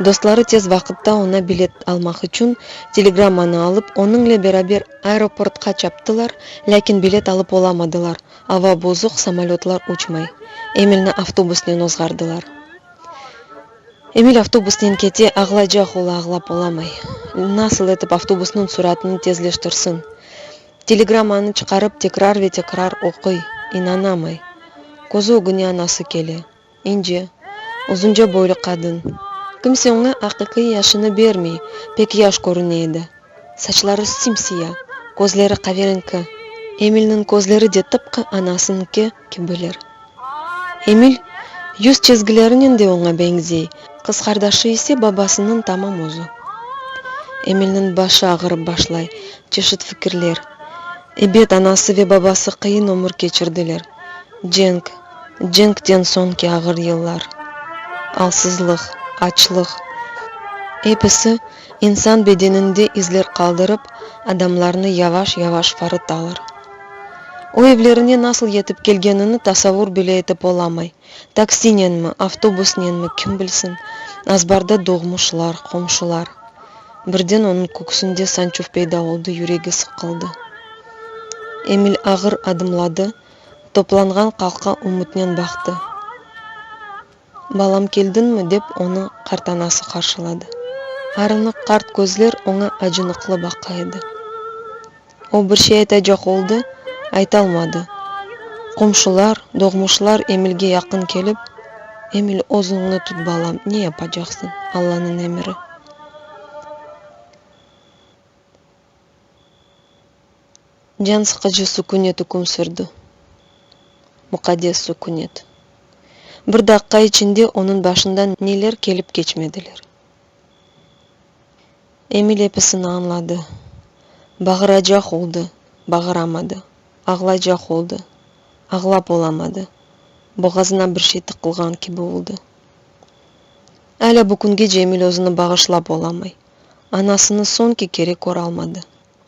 Dostları tez vaqıtta oña bilet almaq içün telegrammanı alıp, onıñle beraber aeroportqa çaptılar, lâkin bilet alıp olamadılar, ava bozuq, samolötlar uçmay. Emilni avtobusnen ozğardılar. Emil avtobusnen kete, ağlaycaq ola, ağlap olamay. Nasıl etip avtobusnıñ suratını tezleştirsin? Telegrammanı çıqarıp tekrar ve tekrar oquy, inanamay. Közü ögüne anası kele. İnce, uzunca boylu qadın. Kimse oña aqiqiy yaşını bermey, pek yaş körüne edi. Saçları sim-siya, közleri qaverenki. Emilniñ közleri de tıpqı anasınıñki kibiler. Emil yüz çizgilerinen de oña beñzey, qız qardaşı ise babasınıñ tamam özü. Emilniñ başı ağırıp başlay, çeşit fikirler. Ebet, anası ve babası qıyın ömür keçirdiler. Cenk, cenkten soñki ağır yıllar. Alsızlıq, açlıq. Episi insan bedeninde izler qaldırıp, adamlarnı yavaş-yavaş farıtalar. O evlerine nasıl yetip kelgenini tasavur bile etip olamay. Taksinenmi, avtobusnenmi, kim bilsin. Azbarda doğmuşlar, qomşular. Birden onıñ köksünde sançuv peyda oldı, yüregi sıqıldı. Emil ağır adımladı, toplanğan qalqa ümütnen baqtı. Balam, keldiñmi? dep onı qartanası qarşıladı. Arınıq qart közler oña acınıqlı baqa edi. O bir şey aytacaq oldı, aytalmadı. Qomşular, doğmuşlar Emilge yaqın kelip, Emil, özüñni tut, balam, ne yapacaqsıñ, Allanıñ emiri. Can sıqıcı sükünet üküm sürdi. Muqaddes sükünet. Bir daqqa içinde onıñ başından neler kelip keçmediler. Emil episini añladı. Bağıracaq oldı, bağıramadı. Ağlaycaq oldı, ağlap olamadı. Boğazına bir şey tıqılğan kibi oldı. Alâ bu küngece Emil özüni bağışlap olamay. Anasını soñki kere köralmadı.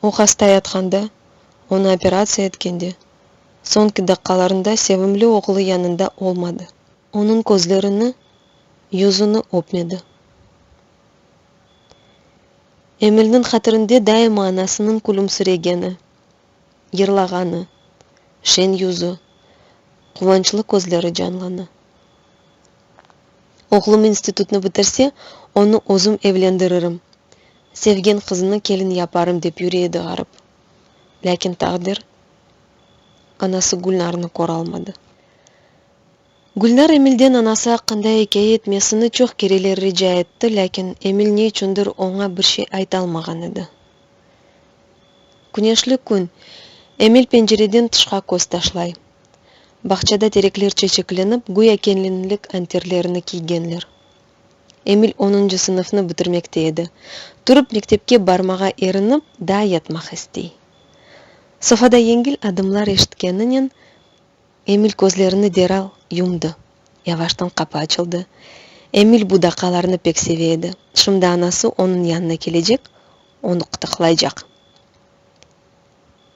O hasta yatqanda, onı operatsiya etkende, soñki daqqalarında sevimli oğlu yanında olmadı. Onıñ közlerini, yüzüni öpmedi. Emilniñ hatirinde daima anasınıñ külümsiregeni, yırlağanı, şeñ yüzü, quvançlı közleri canlana. Oğlum institutnı bitirse, onı özüm evlendiririm, sevgen qızını kelin yaparım dep yüre edi ğarip. Lâkin taqdir anası Gülnarnı köralmadı. Gülnar Emilden anası aqqında ikâye etmesini çoq kereler rica etti, lâkin Emil ne içündir oña bir şey aytalmağan edi. Küneşli kün. Emil pencereden tışqa köz taşlay. Bağçada terekler çeçeklenip, güya kelinlik anterlerini kiygenler. Emil onuncı sınıfnı bitirmekte edi. Turıp mektepke barmağa erinip, daa yatmaq istey. Sofada yengil adımlar eşitkeninen, Emil közlerini deral yumdı. Yavaştan qapı açıldı. Emil bu daqqalarnı pek seve edi. Şimdi anası onıñ yanına kelecek, onı qıtıqlaycaq.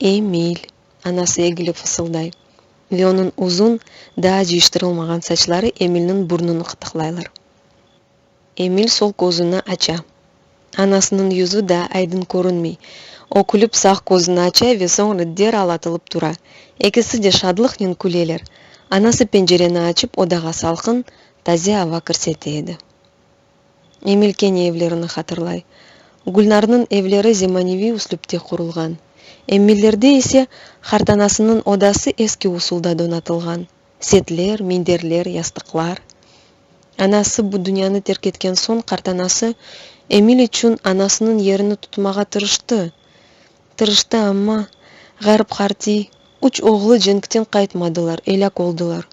Emil, anası egilip fısılday ve onıñ uzun, daa cıyıştırılmağan saçları Emilniñ burnunı qıtıqlaylar. Emil sol közüni aça. Anasınıñ yüzü daa aydın körünmey. O külip sağ közüni aça ve soñra deral atılıp tura. Ekisi de şadlıqnen küleler. Anası pencereni açıp odağa salqın, taze ava kirsete edi. Emil kene evlerini hatırlay. Gülnarnıñ evleri zemaneviy üslüpte qurulğan. Emillerde ise qartanasınıñ odası eski usulda donatılğan, setler, minderler, yastıqlar. Anası bu dünyanı terk etken soñ qartanası Emil içün anasınıñ yerini tutmağa tırıştı. Tırıştı amma, ğarip qartiy, üç oğlu cenkten qaytmadılar, elâk oldılar.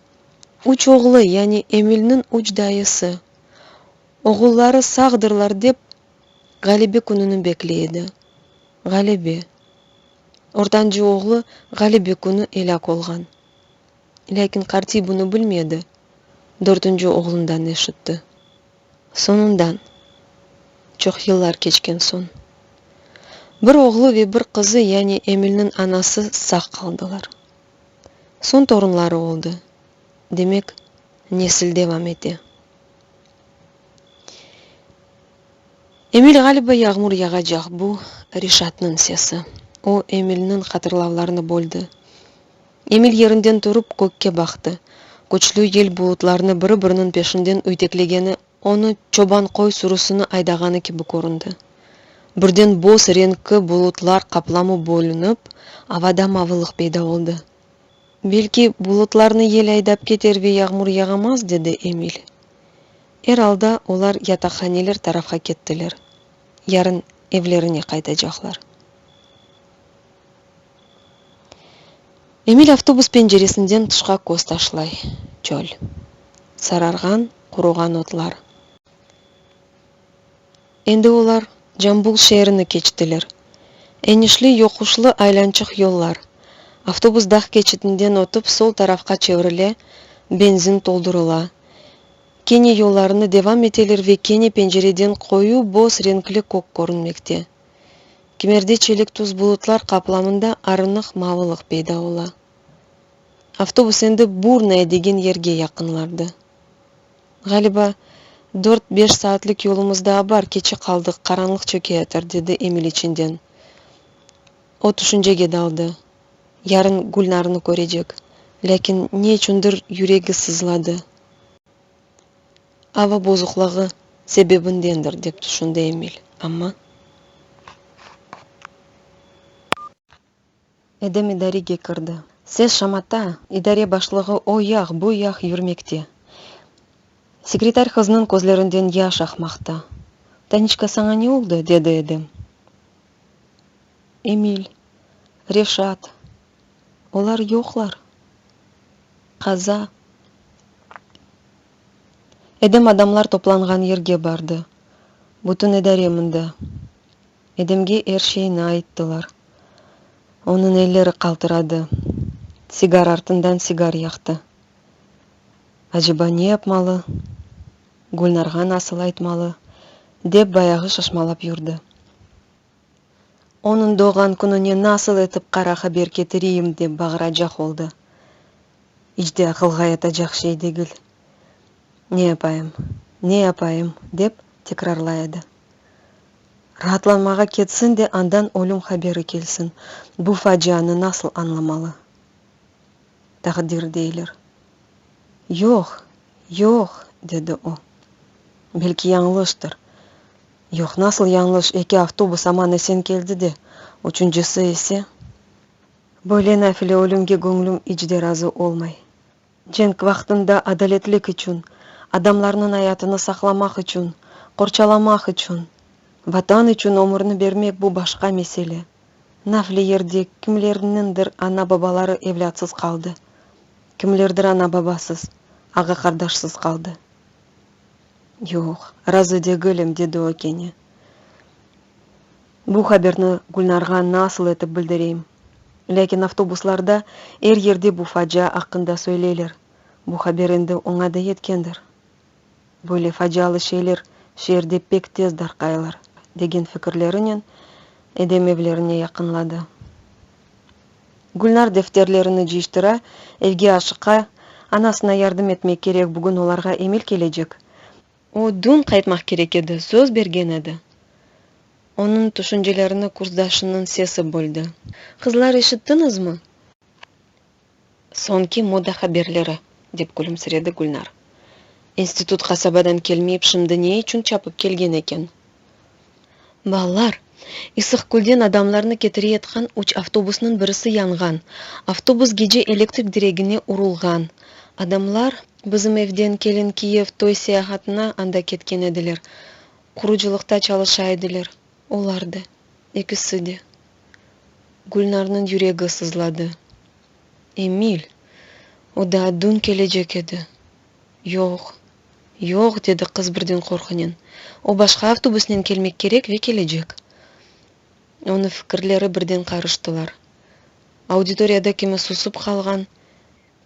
Üç oğlu, yani Emilniñ üç dayısı. Oğulları sağdırlar dep, ğalebe kününi bekley edi. Ğalebe. Ortancı oğlu ğalebe künü elâk olğan. Lâkin qartiy bunı bilmedi, dörtünci oğlundan eşitti. Soñundan, çoq yıllar keçken soñ, bir oğlu ve bir qızı, yani Emilniñ anası sağ qaldılar. Soñ torunları oldı. Demek, nesil devam ete. Emil, ğaliba, yağmur yağacaq, bu Reşatnıñ sesi. O, Emilniñ hatırlavlarını böldi. Emil yerinden turıp, kökke baqtı. Küçlü yel bulutlarnı biri-biriniñ peşinden üyteklegeni onı çoban qoy sürüsini aydağanı kibi köründi. Birden boz renkli bulutlar qaplamı bölünip, avada mavılıq peyda oldı. Belki, bulutlarnı yel aydap keter ve yağmur yağamaz, dedi Emil. Er alda, olar yataqhaneler tarafqa kettiler. Yarın evlerine qaytacaqlar. Emil avtobus penceresinden tışqa köz taşlay. Çöl. Sararğan, quruğan otlar. Endi olar Cambul şeerini keçtiler. Enişli-yoquşlı aylançıq yollar. Avtobus dağ keçitinden ötip sol tarafqa çevirile, benzin toldurıla. Kene yollarını devam eteler ve kene pencereden qoyu boz renkli kök körünmekte. Kimerde çelik tüs bulutlar qaplamında arınıq mavılıq peyda ola. Avtobus endi Burnaya degen yerge yaqınlardı. Ğaliba, dört-beş saatlik yolumız daa bar, keçe qaldıq, qaranlıq çökeyatır, dedi Emil içinden. O tüşüncege daldı. Yarın Gülnarnı körecek. Lâkin ne içündir yüregi sızladı. Ava bozuqlığı sebebindendir, dep tüşündi Emil, amma. Edem idarege kirdi. Ses-şamata, idare başlığı o yaq, bu yaq yürmekte. Sekretar qıznıñ közlerinden yaş aqmaqta. Taniçka, saña ne oldı? dedi Edem. Emil, Reşat, olar yoqlar. Qaza. Edem adamlar toplanğan yerge bardı. Bütün idare mında. Edemge er şeyni ayttılar. Onıñ elleri qaltıradı, sigar artından sigar yaqtı. Aceba ne yapmalı, Gülnarğa nasıl aytmalı, dep bayağı şaşmalap yürdi. Onıñ doğğan kününe nasıl etip qara haber ketireyim dep bağıracaq oldı. İç de aqılğa yatacaq şey degil. Ne yapayım, ne yapayım, dep tekrarlay edi. Raatlanmağa ketsin de, andan ölüm haberi kelsin, bu facianı nasıl añlamalı? Taqdir deyler. Yoq, yoq, dedi o. Belki yañlıştır. Yoq, nasıl yañlış, eki avtobus aman-esen keldi de, üçüncisi ise. Böyle nafile ölümge göñlüm iç de razı olmay. Cenk vaqtında adaletlik içün, adamlarnıñ ayatını saqlamaq içün, qorçalamaq içün, Vatan içün ömürni bermek bu başqa mesele. Nafle yerde kimlerniñdir ana-babaları evlâtsız qaldı, kimlerdir ana-babasız, ağa-qardaşsız qaldı. Yoq, razı degilim, dedi o kene. Bu haberni Gülnarğa nasıl etip bildireyim? Lâkin avtobuslarda er yerde bu facia aqqında söyleyler. Bu haber endi oña da yetkendir. Böyle facialı şeyler şeerde pek tez darqaylar, degen fikirlerinen Edem evlerine yaqınladı. Gülnar defterlerini cıyıştıra, evge aşıqa, anasına yardım etmek kerek, bugün olarğa Emil kelecek. O, dün qaytmaq kerek edi, söz bergen edi. Onıñ tüşüncelerini kursdaşınıñ sesi böldi. Qızlar, eşittiñizmi? Soñki moda haberleri, dep külümsiredi Gülnar. İnstitut qasabadan kelmeyip şimdi ne içün çapıp kelgen eken? Ballar, Issıqkülden adamlarnı ketireyatqan üç avtobusnıñ birisi yanğan. Avtobus gece elektrik diregine urulğan. Adamlar, bizim evden kelin-kiyev toy seyahatına anda ketken ediler. Qurucılıqta çalışa ediler. Olar da. Ekisi de. Gülnarnıñ yüregi sızladı. Emil! O daa dün kelecek edi. Yoq, yoq, dedi qız birden qorqunen. O başqa avtobusnen kelmek kerek ve kelecek. Onıñ fikirleri birden qarıştılar. Auditoriyada kimi susıp qalğan,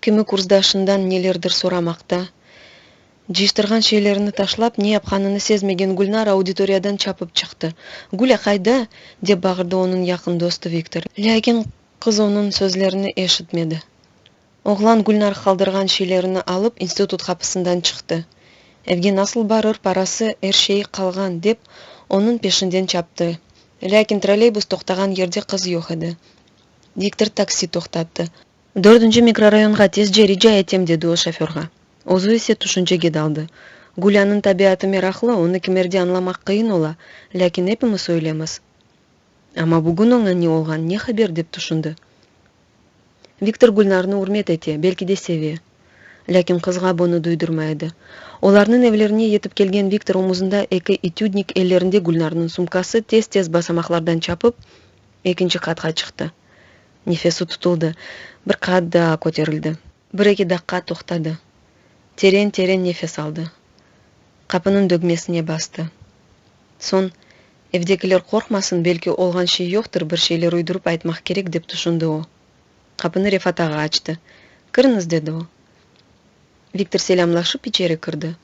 kimi kursdaşından nelerdir soramaqta. Cıyıştırğan şeylerini taşlap, ne yapqanını sezmegen Gülnar auditoriyadan çapıp çıqtı. Gulâ, qayda? dep bağırdı onıñ yaqın dostu Viktor. Lâkin qız onıñ sözlerini eşitmedi. Oğlan Gülnar qaldırğan şeylerini alıp, institut qapısından çıqtı. Evge nasıl barır, parası, er şeyi qalğan, dep, onıñ peşinden çaptı. Lâkin trolleybus toqtağan yerde qız yoq edi. Viktor taksi toqtattı. Dördünci mikrorayonğa tezce, rica etem, dedi o şoförğa. Özü ise tüşüncege daldı. Gulânıñ tabiatı meraqlı, onı kimerde añlamaq qıyın ola, lâkin epimiz öylemiz. Amma bugün oña ne olğan, ne haber, dep tüşündi. Viktor Gülnarnı ürmet ete, belki de seve. Lâkin qızğa bunı duydurmay edi. Olarnıñ evlerine yetip kelgen Viktor omuzında eki etüdnik, ellerinde Gülnarnıñ sumkası tez-tez basamaqlardan çapıp, ekinci qatqa çıqtı. Nefesi tutuldı. Bir qat daa köterildi. Bir-eki daqqa toqtadı. Teren-teren nefes aldı. Qapınıñ dögmesine bastı. Soñ, evdekiler qorqmasın, belki olğan şey yoqtır, bir şeyler uydurıp aytmaq kerek, dep tüşündi o. Qapını Refat ağa açtı. Kiriñiz, dedi o. Viktor selâmlaşıp içeri kirdi.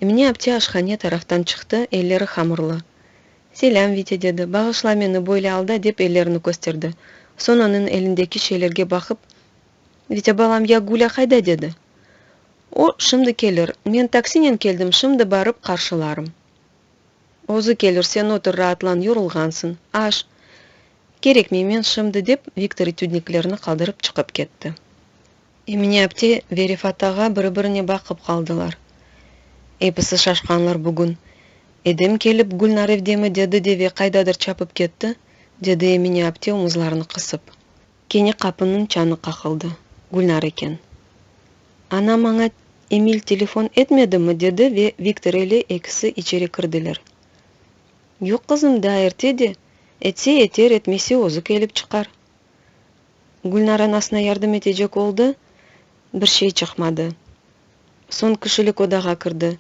Emine apte aşhane taraftan çıqtı, elleri hamırlı. Selâm, Vitya, dedi. Bağışla meni böyle alda, dep ellerini kösterdi. Soñ onıñ elindeki şeylerge baqıp, Vitya balam, ya Gulâ qayda? dedi. O, şimdi kelir. Men taksinen keldim, şimdi barıp qarşılarım. Özü kelir, sen otur, raatlan, yorulğansıñ. Aş. Kerekmey, men şimdi, dep, Viktor etüdniklerini qaldırıp çıqıp ketti. Emine apte ve Refat ağa biri-birine baqıp qaldılar. Episi şaşqanlar bugün. Edem kelip, Gülnar evdemi, dedi de ve qaydadır çapıp ketti, dedi Emine apte omuzlarını qısıp. Kene qapınıñ çanı qaqıldı. Gülnar eken. Ana maña Emil telefon etmedimi? dedi ve Viktor ile ekisi içeri kirdiler. Yoq, qızım, daa erte de, etse eter, etmese özü kelip çıqar. Gülnar anasına yardım etecek oldı, bir şey çıqmadı. Soñ kişilik odağa kirdi.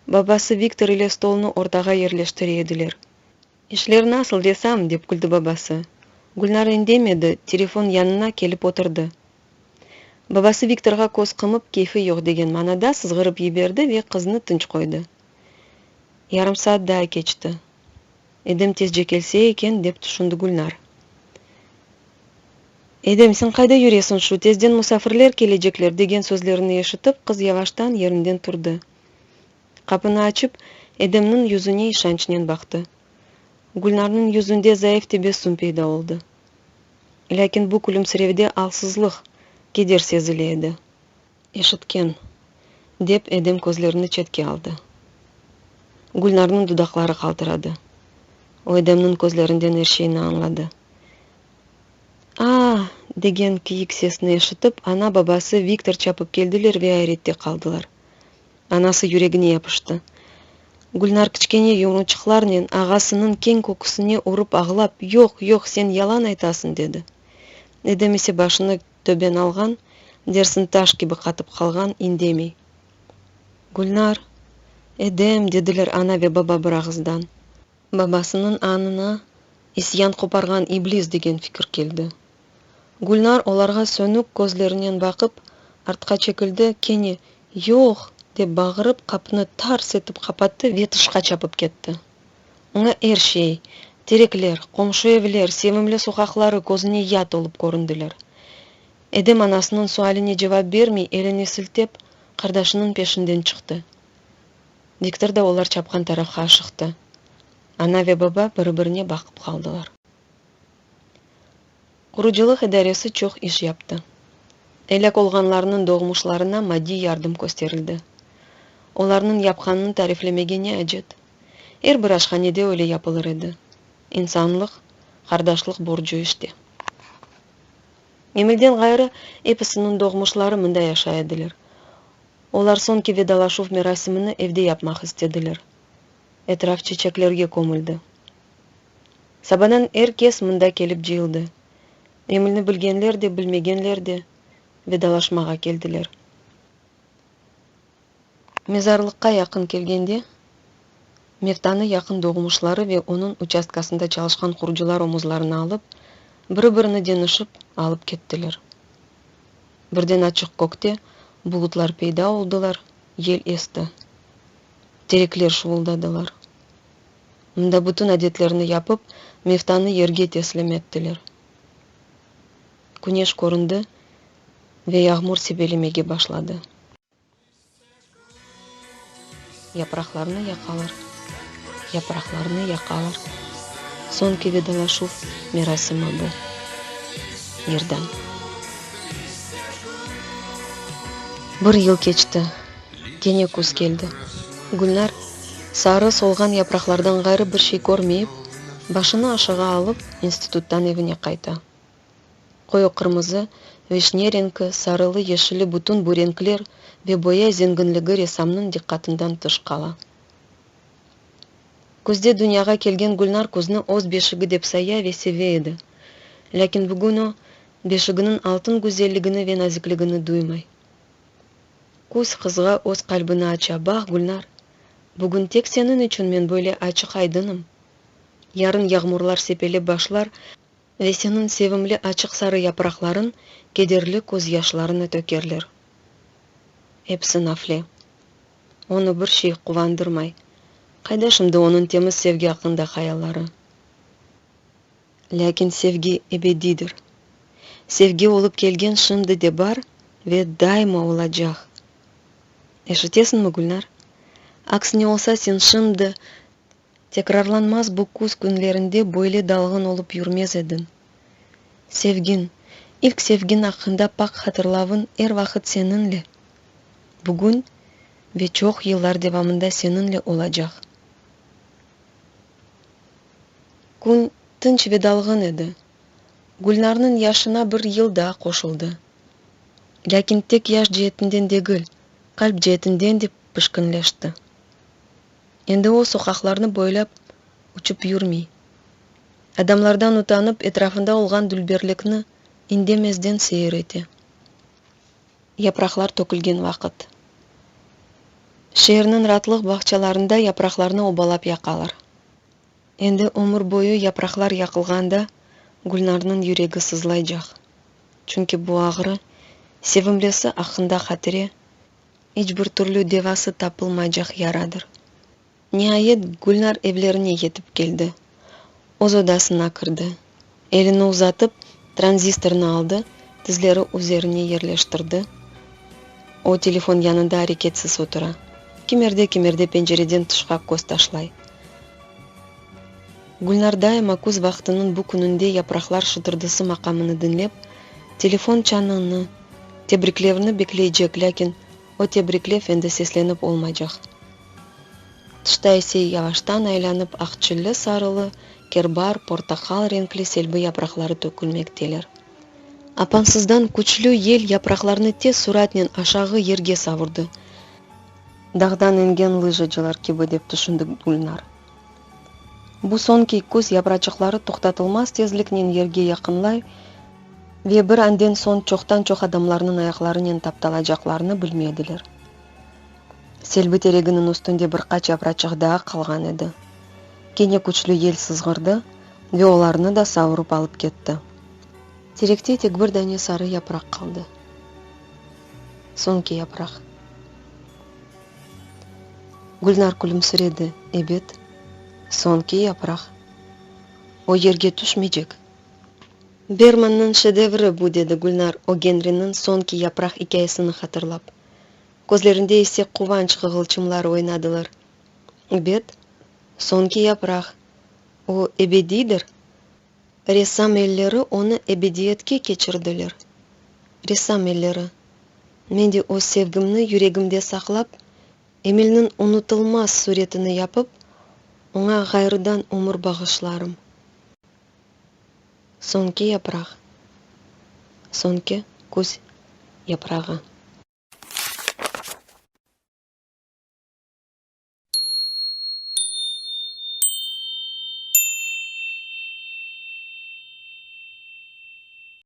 Babası Viktor ile stolnı ortağa yerleştire ediler. İşler nasıl desam, dep küldi babası. Gülnar indemedi, telefon yanına kelip oturdı. Babası Viktorğa köz qımıp, keyfi yoq degen manada sızğırıp yiberdi ve qıznı tınç qoydı. Yarım saat daa keçti. Edem tezce kelse eken, dep tüşündi Gülnar. Edem, sen qayda yüresiñ şu, tezden musafirler kelecekler, degen sözlerini eşitip, qız yavaştan yerinden turdı. Qapını açıp, Edemniñ yüzüne işançnen baqtı. Gülnarnıñ yüzünde zayıf tebessüm peyda oldı. Lâkin bu külümsirevde alsızlıq, keder sezile edi. Eşitken, dep Edem közlerini çetke aldı. Gülnarnıñ dudaqları qaltıradı. O Edemniñ közlerinden er şeyni añladı. A-a! degen kiyik sesni eşitip, ana-babası Viktor çapıp keldiler ve ayrette qaldılar. Anası yüregine yapıştı. Gülnar kiçkene yumruçıqlarnen ağasınıñ keñ köküsine urıp ağlap, Yoq, yoq, sen yalan aytasıñ, dedi. Edem ise başını töben alğan, dersin taş kibi qatıp qalğan, indemey. Gülnar! Edem! dediler ana ve baba bir ağızdan. Babasınıñ añına isyan qoparğan iblis degen fikir keldi. Gülnar olarğa sönük közlerinen baqıp, artqa çekildi, kene, Yoq! dep bağırıp, qapını tars etip qapattı ve tışqa çapıp ketti. Oña er şey, terekler, qomşu evler, sevimli soqaqları közüne yat olıp köründiler. Edem anasınıñ sualine cevap bermey, elini siltep, qardaşınıñ peşinden çıqtı. Viktor da olar çapqan tarafqa aşıqtı. Ana ve baba biri-birine baqıp qaldılar. Qurucılıq idaresi çoq iş yaptı. Elâk olğanlarnıñ doğmuşlarına maddiy yardım kösterildi. Olarnıñ yapqanını tariflemege ne acet? Er bir aşhanede öyle yapılır edi. İnsanlıq, qardaşlıq borcu işte. Emilden ğayrı, episiniñ doğmuşları mında yaşay ediler. Olar soñki vedalaşuv merasimini evde yapmaq istediler. Etraf çeçeklerge kömüldi. Sabadan er kes mında kelip cıyıldı. Emilni bilgenler de, bilmegenler de vedalaşmağa keldiler. Mezarlıqqa yaqın kelgende, mevtanı yaqın doğmuşları ve onıñ uçastkasında çalışqan qurucılar omuzlarına alıp, biri-birini denişip, alıp kettiler. Birden açıq kökte bulutlar peyda oldılar, yel esti. Terekler şuvuldadılar. Mında bütün adetlerni yapıp, mevtanı yerge teslim ettiler. Küneş köründi ve yağmur sebelemege başladı. Yapraqlarnı yaqalar, yapraqlarnı yaqalar, Soñki vedalaşuv merasimi bu. Yırdan. Bir yıl keçti. Kene küz keldi. Gülnar, sarı solğan yapraqlardan ğayrı bir şey körmeyip, başını aşağı alıp, instituttan evine qayta. Qoyu qırmızı, vişne renki, sarılı, yeşilli bütün bu renkler ve boya zenginligi ressamnıñ diqqatından tış qala. Küzde dünyağa kelgen Gülnar küzni öz beşigi dep saya ve seve edi. Lâkin bugün o, beşiginiñ altın güzelligini ve nazikligini duymay. Küz qızğa öz qalbini aça, Baq, Gülnar, bugün tek seniñ içün men böyle açıq-aydınım. Yarın yağmurlar sepelep başlar ve seniñ sevimli açıq sarı yapraqlarıñ kederli közyaşlarını tökerler. Episi nafle. Onı bir şey quvandırmay. Qayda şimdi onıñ temiz sevgi aqqında hayalları? Lâkin sevgi ebediydir. Sevgi olıp kelgen şimdi de bar ve daima olacaq. Eşitesiñmi, Gülnar? Aksine olsa sen şimdi, tekrarlanmaz bu küz künlerinde böyle dalğın olıp yürmez ediñ. Sevgiñ, ilk sevgiñ aqqında pak hatırlavıñ er vaqıt seniñle, bugün ve çoq yıllar devamında seniñle olacaq. Kün tınç ve dalğın edi. Gülnarnıñ yaşına bir yıl daa qoşuldı. Lâkin tek yaş ceetinden degil, qalp ceetinden de pişkinleşti. Endi o soqaqlarnı boylap uçıp yürmey. Adamlardan utanıp, etrafında olğan dülberlikni indemezden seyir ete. Yapraqlar tökülgen vaqıt. Şeerniñ ratlıq bağçalarında yapraqlarnı obalap yaqalar. Endi ömür boyu yapraqlar yaqılğanda Gülnarnıñ yüregi sızlaycaq. Çünki bu ağrı, sevimlisi aqqında hatire, iç bir türlü devası tapılmaycaq yaradır. Niayet, Gülnar evlerine yetip keldi. Öz odasına kirdi. Elini uzatıp, tranzistornı aldı, tizleri üzerine yerleştirdi. O, telefon yanında areketsiz otura. Kimerde-kimerde pencereden tışqa köz taşlay. Gülnar daima küz vaqtınıñ bu kününde yapraqlar şıtırdısı maqamını diñlep, telefon çañını, tebriklevni bekleycek, lâkin o tebriklev endi seslenip olmaycaq. Tışta ise yavaştan aylanıp aqçilli-sarılı, kerbar, portaqal renkli selbi yapraqları tökülmekteler. Apansızdan küçlü yel yapraqlarnı tez suratnen aşağı yerge savurdı. Dağdan engen lıjacılar kibi, dep tüşündi Gülnar. Bu soñki küz yapraçıqları toqtatılmaz tezliknen yerge yaqınlay ve bir anden soñ çoqtan-çoq adamlarnıñ ayaqlarınen taptalacaqlarını bilmediler. Selbi tereginiñ üstünde bir qaç yapraçıq daa qalğan edi. Kene küçlü yel sızğırdı ve olarnı da savurıp alıp ketti. Terekte tek bir dane sarı yapraq qaldı. Soñki yapraq. Gülnar külümsiredi, Ebet, soñki yapraq. O yerge tüşmeycek. Bermannıñ şedevri bu, dedi Gülnar O. Genriniñ Soñki yapraq ikâyesini hatırlap. Közlerinde ise quvanç qığılçımları oynadılar. Ebet, soñki yapraq. O ebediydir. Ressam elleri onı ebediyetke keçirdiler. Ressam elleri. Men de öz sevgimni yüregimde saqlap, Emilniñ unutılmaz suretini yapıp, oña ğayrıdan ömür bağışlarım. Soñki yapraq. Soñki küz yaprağı.